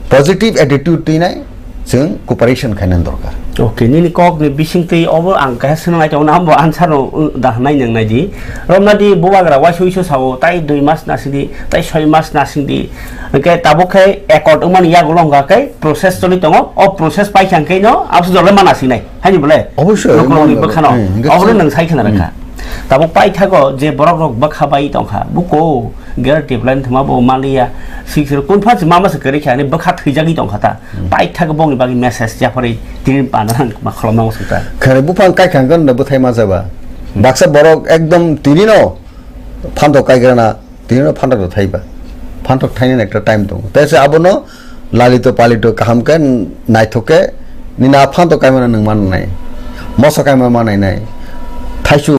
positive attitude twinai chwng cooperation khainani dorkar. Okay, nini kok ni bising twi obo ang kaisa swnam nai tongo, abo answer no, uh, da hwnai nang nai di. Romna di bubagra waisa uiso sao, tai dui mas nasing di, tai soi mas nasing di. Hwnkhe tabuk khe accord wngmani yagulo hwnkha khe process choli tongo, o process paikha hwnkhe no abso jole mana sinai. Haini bole? Obosoi, Nokolni mano. Bwkhano. Hmm, hwnkhe Obono chwng-, nwng sai khna hmm. Rwkha. Tabuk paithago je borok rok bwkha bai tongkha, buko gera teplan thwma bo manliya, sik sir kun phansi mama se kwrwi kha, ani bwkha thwijagwi tongkha ta. Hmm. Paithago bongni bagwi message yaphari tini pandanang ma kholomnang swkha. Khare buphang kaikha hwnkhe no bwthai ma jaba. Hmm. Baksa borok ekdom tini no phantok kaikrana, tini no phantok thaiba. Phantok thainani ekta time tongo. Tei se abono lalito palito kaham khe naithok khe nini a phantok kaimano nwng manwi nai. Moso kaima manai nai. Thaisu.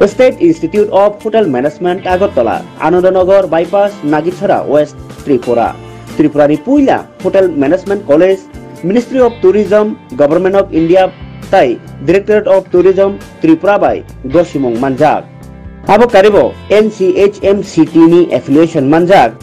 State Institute of Hotel Management, Agartala, Anandanagar Bypass, Nagichara, West Tripura. Tripura ni puila Hotel Management College, Ministry of Tourism, Government of India tai Directorate of Tourism Tripura bai gosimung manjak. Abo karibo N C H M C T ni affiliation manjak.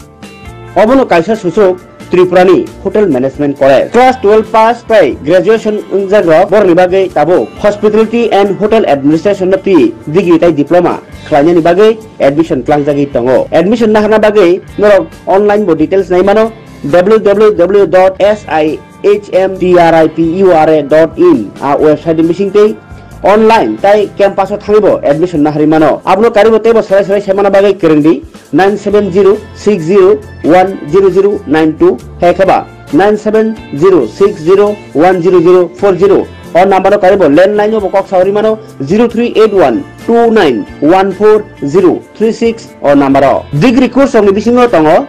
Obono kaisa susuk Tripura ni Hotel Management College. Class twelve pass tai graduation wngjak rok borokni bagwi tabuk Hospitality and Hotel Administration no twi degree tai diploma khlainani bagwi admission tlangjagwi tongo. Admission naharna bagwi norok online bo details nai mano, W W W dot S I H M T R I P U R A dot in a website ni bising tei online tai campus o thangwi bo admission naharwi mano. Abono karibo teibo serai serai saimana bagwi kwrwng di nine seven zero six zero one zero zero nine two hai khe ba nine seven zero six zero one zero zero four zero. O number o karibo landline o bo kok sawi mano zero three eight one two nine one four zero three six o number o. Degree course rokni bisingo tongo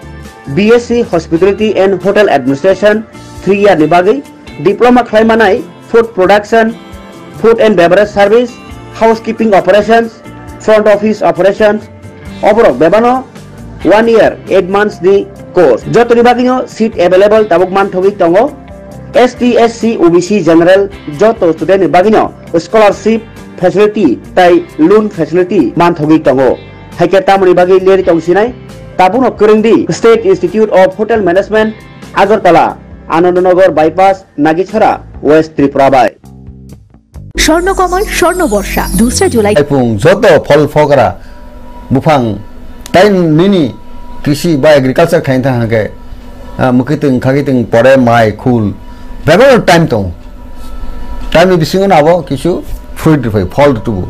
B S C Hospitality and Hotel Administration three year ni bagwi, diploma khlai manai Food Production, Food and Beverage Service, Housekeeping Operations, Front Office Operations, oborok bebano one year eight months ni course. Jotoni bagwino seat available tabuk manthogwi tongo. S T, S C, O B C, General joto student ni bagwino scholarship facility tai loan facility manthogwi tongo. Haikhe tamoni bagwi leri tong sinai? Tabukno kwrwng di State Institute of Hotel Management, Agartala, Anandanagar Bypass, Nagichara, West Tripura bai. Swarnakamal, স্বর্ণবর্ষা, দুসরা July. Aipung joto phol phogra buphang tai nini kisi ba agriculture khaina thang hwnkhe, ah, mwkhwtwng khagwitwng pore mai khul bebak time tong. Time ni bisingo no abo kisu fruit rwphai, phol rwtubu.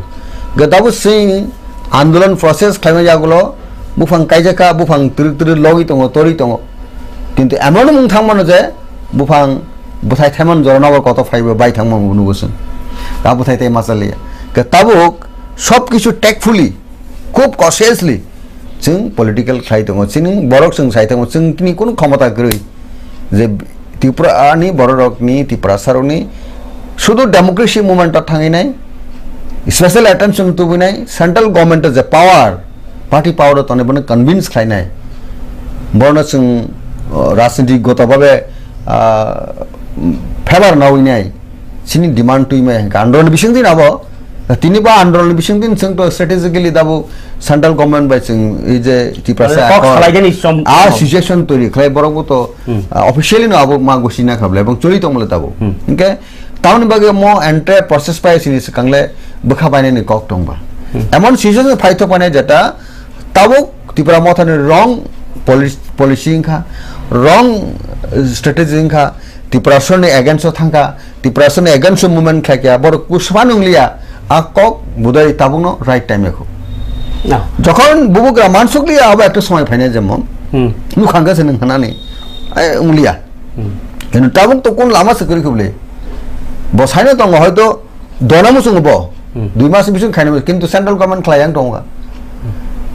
Ge tabuk sing andolon process khlaima yagulo buphang kaijakha, buphang twrwk twrwk logwi tongo, torwi tongo. Kintu emon wng thangmano je buphang bwthai thaiman jorano bo koto phaibo bai thangma bo nugo chwng. Ta bwthai tai masa liya. Ke tabuk sob kisu tactfully, khub cautiously chwng political khlai tongo. Chini borok chwng sai tongo, chwng tini kunu khomota kwrwi je Tripura ni borok rokni, Tiprasa rokni sudu democracy movement o thangwi nai, special attention tubui nai, central government o je power, party power o tonwi bono convince khlainai, bono chwng, uh, rajnitik goto babe, uh, favor nawi nai, chini demand twi mai hwnkha andolon bising din abo, tini ba andolon bising din chwng to strategically dabo central government bai chwng ei je Tiprasa Kok accord, salai jani som-, a som- situation twi khlai borok bo to, Hmm. uh, officially no abo ma gosi na khabla ebong choli tong mole dabo. Hmm. Hwnkhe tamoni bagwi mo entire process pai sini swkangle bwkha bainani kok tongba. Hmm. Emon situation phai thok mane jeta tabuk Tipra Mothani wrong poli-, policy wngkha, wrong, uh, strategy wngkha, Tiprasani against o thangkha, Tiprasani against o movement khlaikha, borok kusma nungliya, a kok budai tabukno right time ekho. No. Jokhon bubugra mansukliya abo ekta somoi phainai jemon, Hmm. nukhangkha se nung hanani, ai, ungliya. Hmm. Kintu tabuk to kun lama se kwrwi khuble. Bo saino tongo hoito dona muchungo bo. Hmm. Dui mas bising khaina muchungo. Kintu central government khlai yang tongo.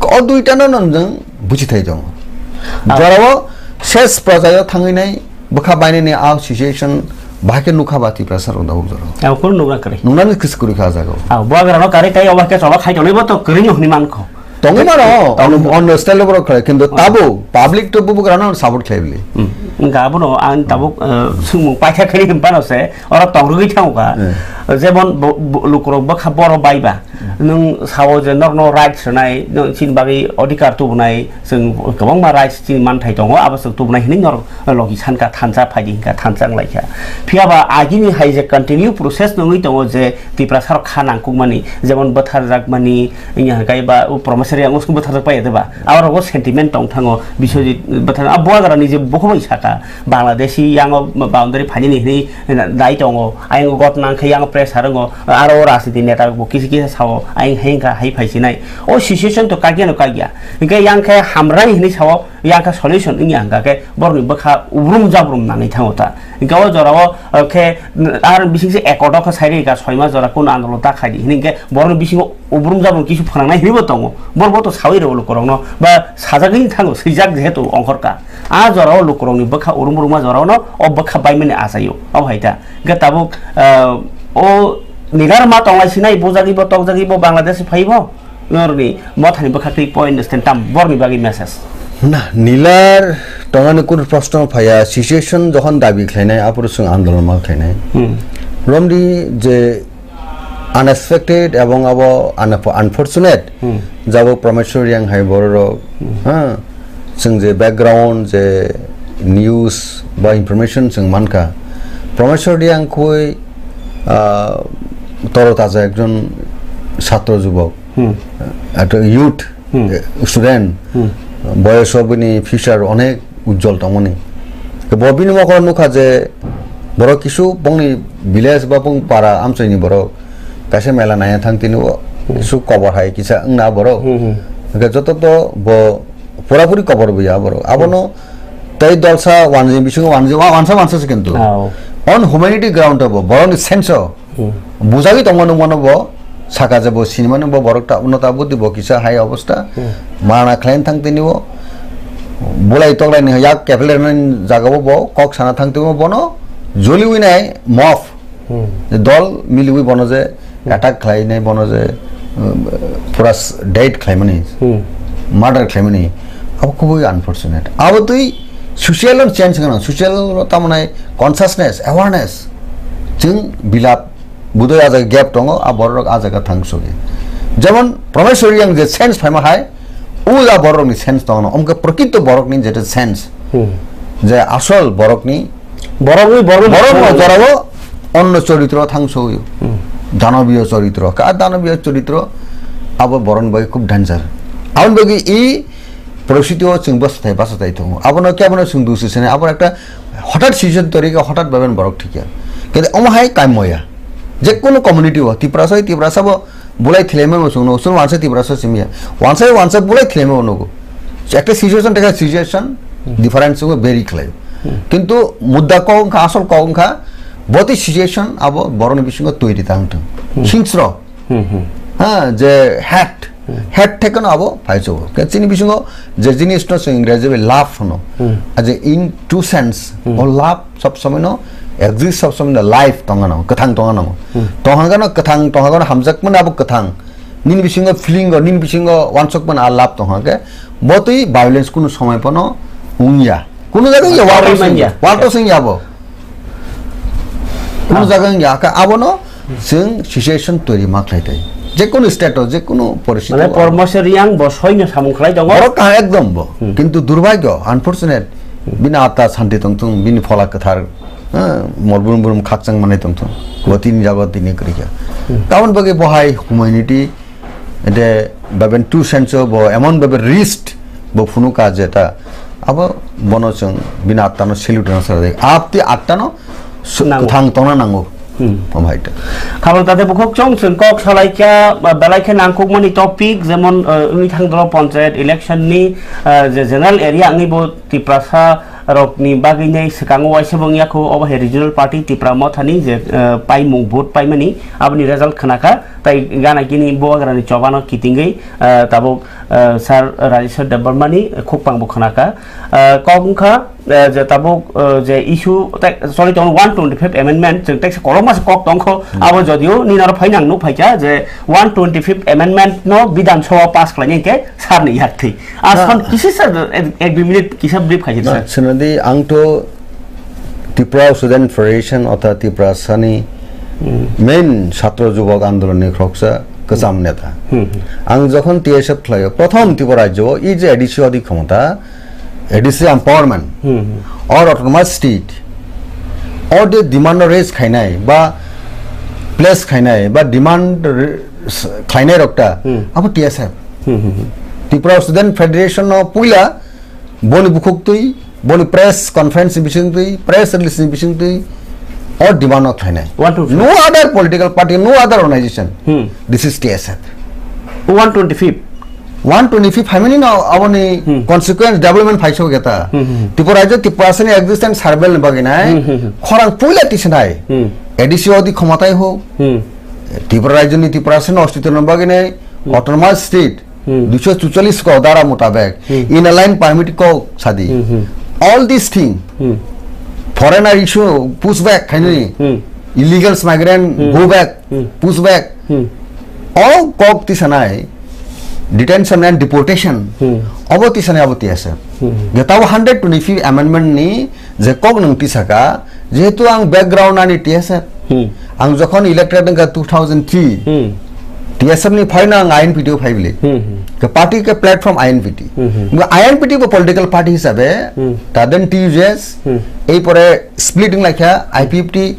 O duita no nonjong buchi thai tongo. Ah. Jorao ses prajayo thangwi nai bwkha bainani a situation bahai khe nukha ba Tiprasa rok dawok jorao. Abo kun nukna kwrwi. Nuknani kis kwrwi kha jago. Ah, bo agarano kari tai oba khe cholo khai tonwi bo to kwrwi hwnwi mankho. Tongwi mano, Tongwi on-, mano. On style borok khlai, kintu Ah. Tabo public to bubugrano support khlai bili. Hmm. Wngkha abono ang tabuk, eh, swngmung paikha khani hinphano se, oro tongrwgwi thango kha. Eh. Jemon bo-, bo-, lukurok bwkha boro baiba. Hmm. Nwng sao je norno rights rwnai, nwng chini bagwi odhikar tubunai, chwng kwbangma rights chini manthai tongo, abo chwng tubunai hinwi norok logi sankha, thansa phaidi hinkha, thansa wnglaikha. Phiyaba agini hai je continue process nungwi tongo je Tiprasarok kha nangkukmani, jemon bwtharjakmani, wngya hwnkhe ba o Promoser yang usko bwtharjak pai de ba? Abo rogo sentiment tong thango, Biswajit bwthar, a Buagrani je bukhuk bai saka, Bangladeshi yango boundary phainani hinwi dai tongo, ayang got nang khe yang pressure wngo, aro o rajniti neta bo kisa kisa sao, ayang hai wngkha hai phaisinai. O situation to kagiano kagia. Hinkhe yang khe hamrani hinwi sao, yang khe solution wngya hwnkha khe borokni bwkha ubrum jabrum nangwi thango ta. Hinkhe o jorao, o khe, ar bising se accord o khe sai rika soima jora kun andolon ta khaidi. Hinkhe borokni bisingo ubrum jabrum kisu phanangnai hinwi bo tongo. Borok bo to sawi rwo lukurokno ba sajagwi thango, swijak jehetu ongkhorka. A jorao lukurokni bwkha urum ruma jorao no o bwkha baimani achaio. Abo hai ta. Hinkhe tabuk, ah, o Nilar ma tonglai sinai bujagwi bo tokjagwi bo Bangladesh phai bo. Norni mothani bwkha twi point stand tam borni bagwi message. Na, Nilar tongani kun proshno phaya, situation jokhon dabi khlainai, aphuru chwng andolon ma khlainai. Hmm. Romdi je unexpected ebong abo unf-, unfortunate, Hmm. jabo Promeshwar Reang hai bororok, Hmm. ha, chwng je background, je news ba information chwng mankha, Promeshwar Reang khoi, ah, toro taja ekjon chhatro jubok, Hmm. ekta youth, Hmm. eh, student, Hmm. boyoso bini future onek ujjol tongmani. Bo bini mokol nukha je borok kisu bongni village ba bong para amchaini borok kaisa mela naiya thang tini o Hmm. kisu kobor hai kisa wngna borok. Hmm, hmm. Hwnkhe joto to bo purapuri kobor bo ya borok. Abono Hmm. tei dolsa wanjing bisingo wanjing wa-, wansa wansa se kintu. Oh. On humanity ground o bo borokni sense o Hmm. bujagwi tongmano mano bo saka je bo sinimano bo borok ta uno ta budi bo kisa hai obostha. Hmm. Mana khlain thang tini o bulai toklai ni yak kepler nani jaga o bo kok sana thang tini o bono joliwi nai mob. Hmm. Je dol miliwi bono je Hmm. attack khlainai bono je, um, pura s-, dead khlaimani, Hmm. murder khlaimani, abo khubui unfortunate. Abo twi social no change gana, social no tamani consciousness, awareness, chwng bilap budoi a jaga gap tongo, a borok a jaga thang sugi. Jemon Promeshwar Reang je change phaima hai, o a borok ni change tongo, omke prakito borok ni jeta change. Hmm. Je asol borok ni Borok ni, borok ni borok no borok ni. Jorao onno choritro thang soyo. Hmm. Danabiyo choritro. Ka danabiyo choritro abo borok ni bagwi khub danger. Aboni bagwi i poristiti o chwng basatai, basatai tongo. Abono kebono chwng dusi sene, abo ekta hothat season torika, hothat baben borok thikya. Kede omo hai kaimoya. Je kono community o, Tiprasa, Tiprasa bo bulai thilaima bo chwngno, chwng wansa Tiprasa simiya. Wansa, wansa bulai thilaima bo nugo. Ekta situation, ekta situation, Hmm. difference chwngno vary khlai. Hmm. Kintu mudda kok wngkha, asol kok wngkha, boti situation abo borokni bisingo toiri ta wngthung. Hmm. Hingsro. Hmm, hmm. Ha, je hate. Hmm. Hate thekno abo phaichuk. Ke chini bisingo je jinisno chwng Engraji bai love hwno. Hmm. A je in two sense, Hmm. o love sob somoi no exist, sob somoi no life tongna nango, kwthang tongna nango. Hmm. Tongha gano kwthang, tongha gano hamjak mani abo kwthang. Nini bisingo feeling o, nini bisingo wansuk mani a love tongha ke, botwi violence kunu somoi pono wngya. Kunu jaga wngya, War war to wngya. Singya, war to singya abo. Kunu Ah. jaga wngya, ka abono chwng situation twi ma khlai tai. Je kunu state o, je kunu poristiti Mane o. Pormosor Reang bo soino samung khlai tongo. Borok kaham ekdom bo. Hmm. Kintu durbhagyo, unfortunate. Hmm. Bini atma santi tongthung, bini phola kwthar, ha, mol brum brum khakchang manai tongthung. Bo tini jago tini kwrwikha. Hmm. Tamoni bagwi bo hai humanity, ete baben two sense o bo emon babe risk bo phunukha jeta. Abo bono chwng bini atma no salute rwna sara de. Apni atma no su-, Nango. Kwthang tongna nango. Hmm. Omo hai ta. Khabang tate bukhuk chong chwng kok salaikha, ba, belai khe nangkukmani topic, jemon, eh, wngwi thang dolo panchayat election ni, eh, je general area wngwi bo Tiprasa rokni bagwi nei swkango waisa bo wngya kho, obo hai regional party Tipra Mothani je, eh, paimung vote paimani, aboni result khwnakha, tai gana kini Bubagrani chobano kitingwi, eh, tabuk, eh, Sir Rajeshwar Debbarmani khukpang bo khwnakha. Eh, kok wngkha, eh, je tabuk, eh, je issue, te, sorry, tongo one twenty-five amendment, chwng teksa kolokma se kok tongkho, abo jodio nini aro phainang nuk phaikha je one twenty-five amendment no Bidhan Sabha pass khlaina hinkhe sir ni yak thwi. Ah, Na- son kisi sir, ek, ek dui minute kisa brief khaidi sir. Sinadi ang to Tripura Student Federation otha Tripura sani main satro jubok andolon ni khoroksa kwcham neta. Ang jokhon T S F khlaio, prothom Tripura rajyo o i je A D C odi khomota, A D C empowerment or autonomous state or the demand raise khainai ba place khainai ba demand re-, khlainai rokta abo T S F. Tripura Student Federation no puila boni bukhuk twi, boni press conference ni bising twi, press release ni bising twi, o demand no khlainai. One twenty-five. No other political party, no other organization. This is T S F. One twenty-five. One twenty-five family no aboni consequence development phai sok eta. Tripura rajyo Tripura sani existence survival ni bagwi nai. Khorang puila tisanai. A D C odi khomatai ho. Tripura rajyo ni Tripura sani ostitw ni bagwi nai. Autonomous state. Duiso chuchallis ko dara mutabek, in a line permit ko sadi. All this thing, foreigner issue push back khainani, illegals migrant go back, push back. O kok tisanai, detention and deportation, obo tisanai abo T S F. Geta o hundred twenty-fifth amendment ni je kok nung tisaka, jehetu ang background ani T S F. Ang jokhon elected wngkha two thousand three, T S F ni phaino ang I N P T o phai bili. Ke party ke platform I N P T. Bo I N P T bo political party hisabe, taden T U J S, ei pore split wnglaikha I P F T,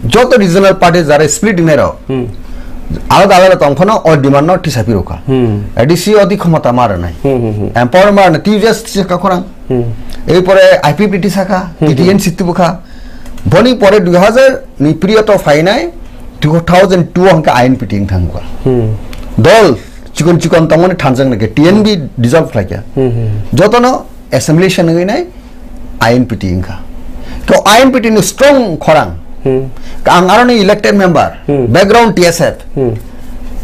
joto regional party jara split wngnai rok. Alada alada tongphano o demand no tisa pirokha. A D C odi khomota ma rwnai. Empower ma rwnai, T U J S tisa ka khorang. Ei pore I P F T tisaka, T T N sitibukha. Boni pore dui hazar ni period o phainai, two thousand two hwnkhe I N P T wng thangkha. Dol chikon chikon tongmani thanjaknai khe T N B dissolve khlaikha. Jotono assimilation wngwi nai I N P T wngkha. To I N P T ni strong khorang. Ang aroni elected member, background T S F.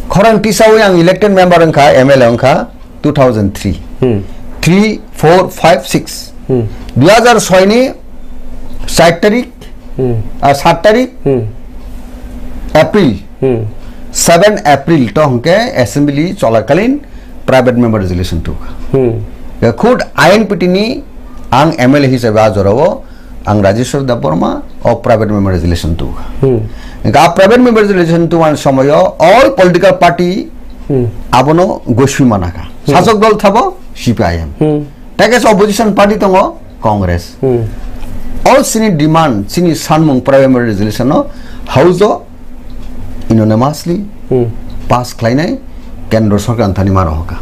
Khorang tisawi ang elected member wngkha, M L A wngkha. Two thousand three. Three, four, five, six. Dui hazar soi ni sat tarik, ah, sat tarik April, seven April to hwnkhe assembly cholakalin private member resolution tukha. Khud I N P T ni ang M L A hisabe a jorao ang Rajeshwar Debbarma o private member resolution tu. Engka a private member resolution tu an somoyo all political party abono goswi manaka. Sasok dol thabo C P I M. Tei kaisa opposition party tongo Congress. All sini demand, sini sanmung private member resolution no house o unanimously pass khlainai kendro sorkar thani ma rohoka.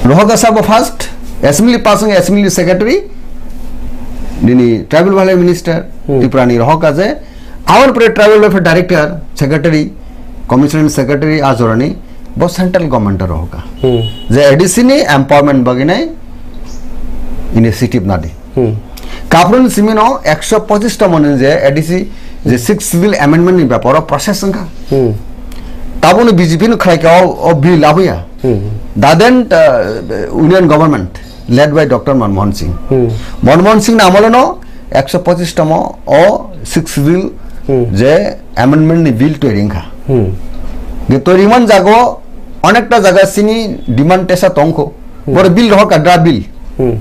Rohoka sabo first assembly passing assembly secretary nini tribal welfare minister Tripura ni rohoka je aboni pore tribal welfare director secretary commissioner secretary ajorani bo central government rohoka je A D C ni empowerment baginai initiative nadi. Kaprun simino ekso pochis tamo ni je A D C je sixth schedule amendment ni beparo process wngkha. Tabuni B J P no khlai kha o, o bill labuya. Daden, uh, Union Government led by Doctor Manmohan Singh. Manmohan Singh ni amolo no ekso pochis tamo o sixth schedule je amendment ni bill toiri wngkha. Je toiri man jago onekta jaga sini demand tesa tongkho. Boro bill rohor ka draft bill.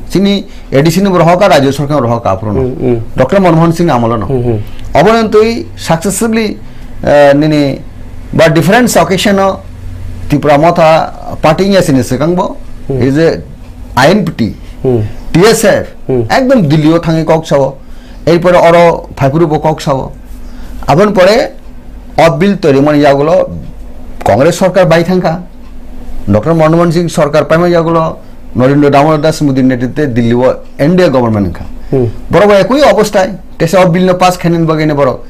Sini A D C ni rohor ka, Rajya Sarkar rohor ka aphuru no. Doctor Manmohan Singh amolo no. Obo no twi successively, eh, nini ba different occasion o Tipra Motha party ya sini swkang bo. Ei je I N P T, T S F, ekdom Delhi o thangwi kok sao. Erpore oro phaiphuru bo kok sao. Aboni pore o bill torimani yagulo Congress sorkar bai thangkha. Doctor Manmohan Singh sorkar paimani yagulo Narendra Damodar Das Modi netritwe Delhi o N D A government wngkha. Borok bo ekui obostai, tesa o bill no pass khainani bagwi no borok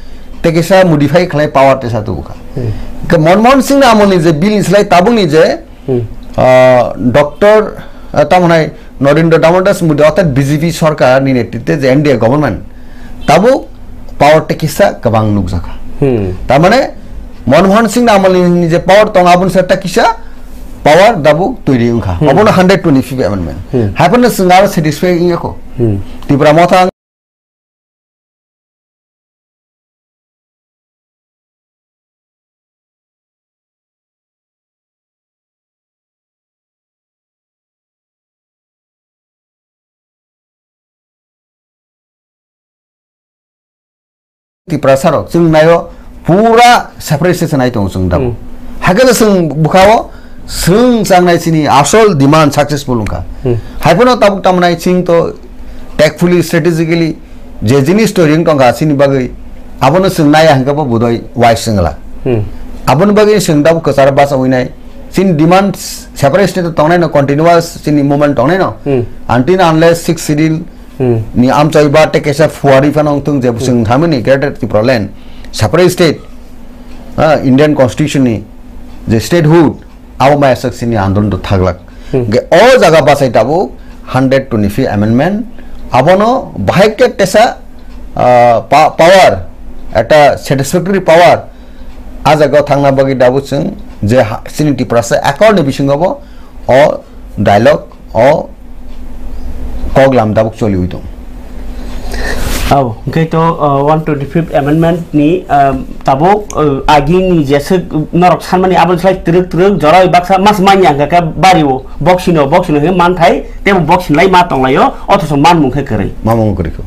tei kisa modify khlai power tesa tubukha. Ke Manmohan Singh amoni je bill ni slai tabukni je ah, Doctor, ah, tamo hwnai Narendra Damodar Das Modi orthat B J P sorkar ni netritwe je N D A government tabuk power tei kisa kwbang nukjakha. Tar mane Manmohan Singh ni amolni je power tong aboni sar ta kisa power dabuk twi ri wngkha. Hmm. Obono hundred twenty-fifth amendment. Hmm. Haiphano chwng aro satisfy wngya kho. Hmm. Tipra Motha Tiprasa rok chwng naio pura separate state nai tongo chwng da. Hmm. Hakhe chwng bwkhao chwng changnai chini asol demand successful wngkha. Hmm. Haiphano tabuk tamnai chwng to tactfully, strategically je jinis to ring tongkha chini bagwi, abono chwng naiya hwnkhe bo budoi wise wngla. Hmm. Aboni bagwi chwng tabuk kwcharo bacha winai chini demand separate state tongnai no, continuous chini movement tongnai no. Hmm. Until unless sixth schedule Hmm. ni amchoi ba tei kaisa phuarwi phano wngthung je bwswng Hmm. thamani Greater Tipraland separate state, ah, Indian Constitution ni je statehood abo maya sak sini andolon to thaglak. Hmm. Ge o jaga bachai tabuk hundred twenty-fifth amendment abono bahai khe tesa, ah, pa-, power, ekta satisfactory power a jaga thangna bagwi tabuk chwng je ha-, sini Tiprasa accord ni bisingo bo o dialogue, o kok lam tabuk choliwi tong. Abo, hwnkhe to, uh, one twenty-fifth amendment ni, um, tabuk, uh, agini jeswk norok sanmani aboni slai twrwk twrwk joroi baksa mas manya hwnkha khe bario, boksino, boksino hwnkhe manthai, tebo boksin lai ma tonglaio, othoso manmung khe kwrwi. Mamung kwrwi kho.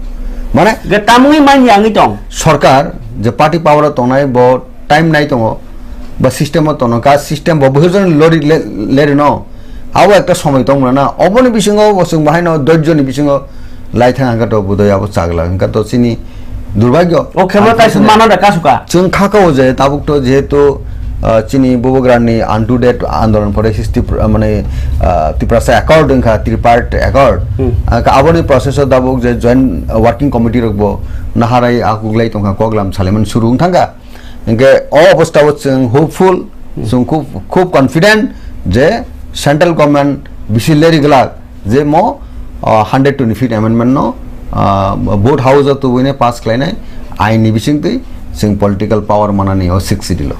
Mane ge tamungwi manya wngwi tong. Sorkar je party power o tongnai bo time nai tongo, ba system o tono, ka system bo bohurjoni lori le-, lerino, abo ekta somoi tong mano na, oboni bisingo bo chwng bahaino doijoni bisingo lai thang hwnkha to budoi abo chagla, hwnkha to chini durbhagyo. O khemo tai Unfortunate. Mano da kasuka. Chwng khakao je tabuk to jehetu, ah, chini bubagrani unto death andolon pore history pr-, ah, mane, ah, Tiprasa accord wngkha, tripartite accord. Hmm. Ah, ka aboni process o tabuk je joint working committee rok bo naharai akuglai tongkha, koklam saliman suru wng thangkha. Hingke o obostha o chwng hopeful, Hmm. chwng khub, khub confident je central government bisi leri glak je mo, ah, hundred twenty-fifth amendment no, ah, vote house o tubuine pass khlainai ain ni bisingtwi chwng political power manani o sixth schedule o.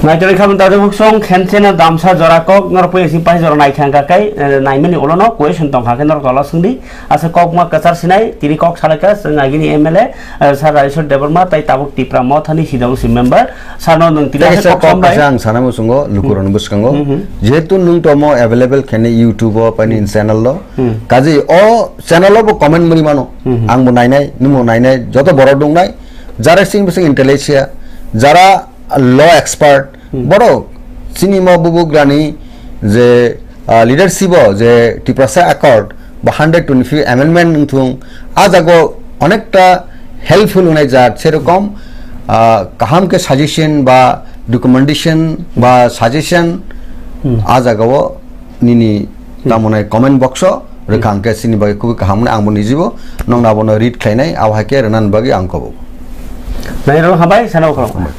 Naitugwi khamung taduk song khencheno damsa jora kok norok pui sing pai jora naithang kakai, eh, naimani ulono question tongkha khe norok tola swngdi. Asa kokma kwchar sinai, tini kok salaikha, chwng agini M L A, eh, Sir Rajeswar Debbarma, tai tabuk Tipra Mothani C W C member. Sano nwng tini Tei asa kisa kok kok hambai. Kaisa ang sana muchungo, lukurokni Hmm. bwskango. Hmm, hmm. Jehetu nwng tomo available khainai YouTube o, paini Hmm. channel o. Hmm. Kaje o channel o bo comment mani mano. Hmm, hmm. Ang bo nainai, nwng bo nainai, joto borok dongnai. Jara sing bising intellectual, jara law expert, Hmm. borok chini mo bubugrani je, ah, leadership o je Tiprasa Accord ba hundred twenty-fifth amendment wngthung, a jago onekta helpful wngnai jak, serokom, ah, kaham khe suggestion ba recommendation ba suggestion Hmm. a jagao nini Hmm. tamo nai comment box o rwkha Hmm. hwnkhe chini bagwi kubui kaham wngnai, ang bo nijibo nokno abono read khlainai, abo hai khe rwnani bagwi ang kobo. Nairok hambai, sana ukhorok. Hambai.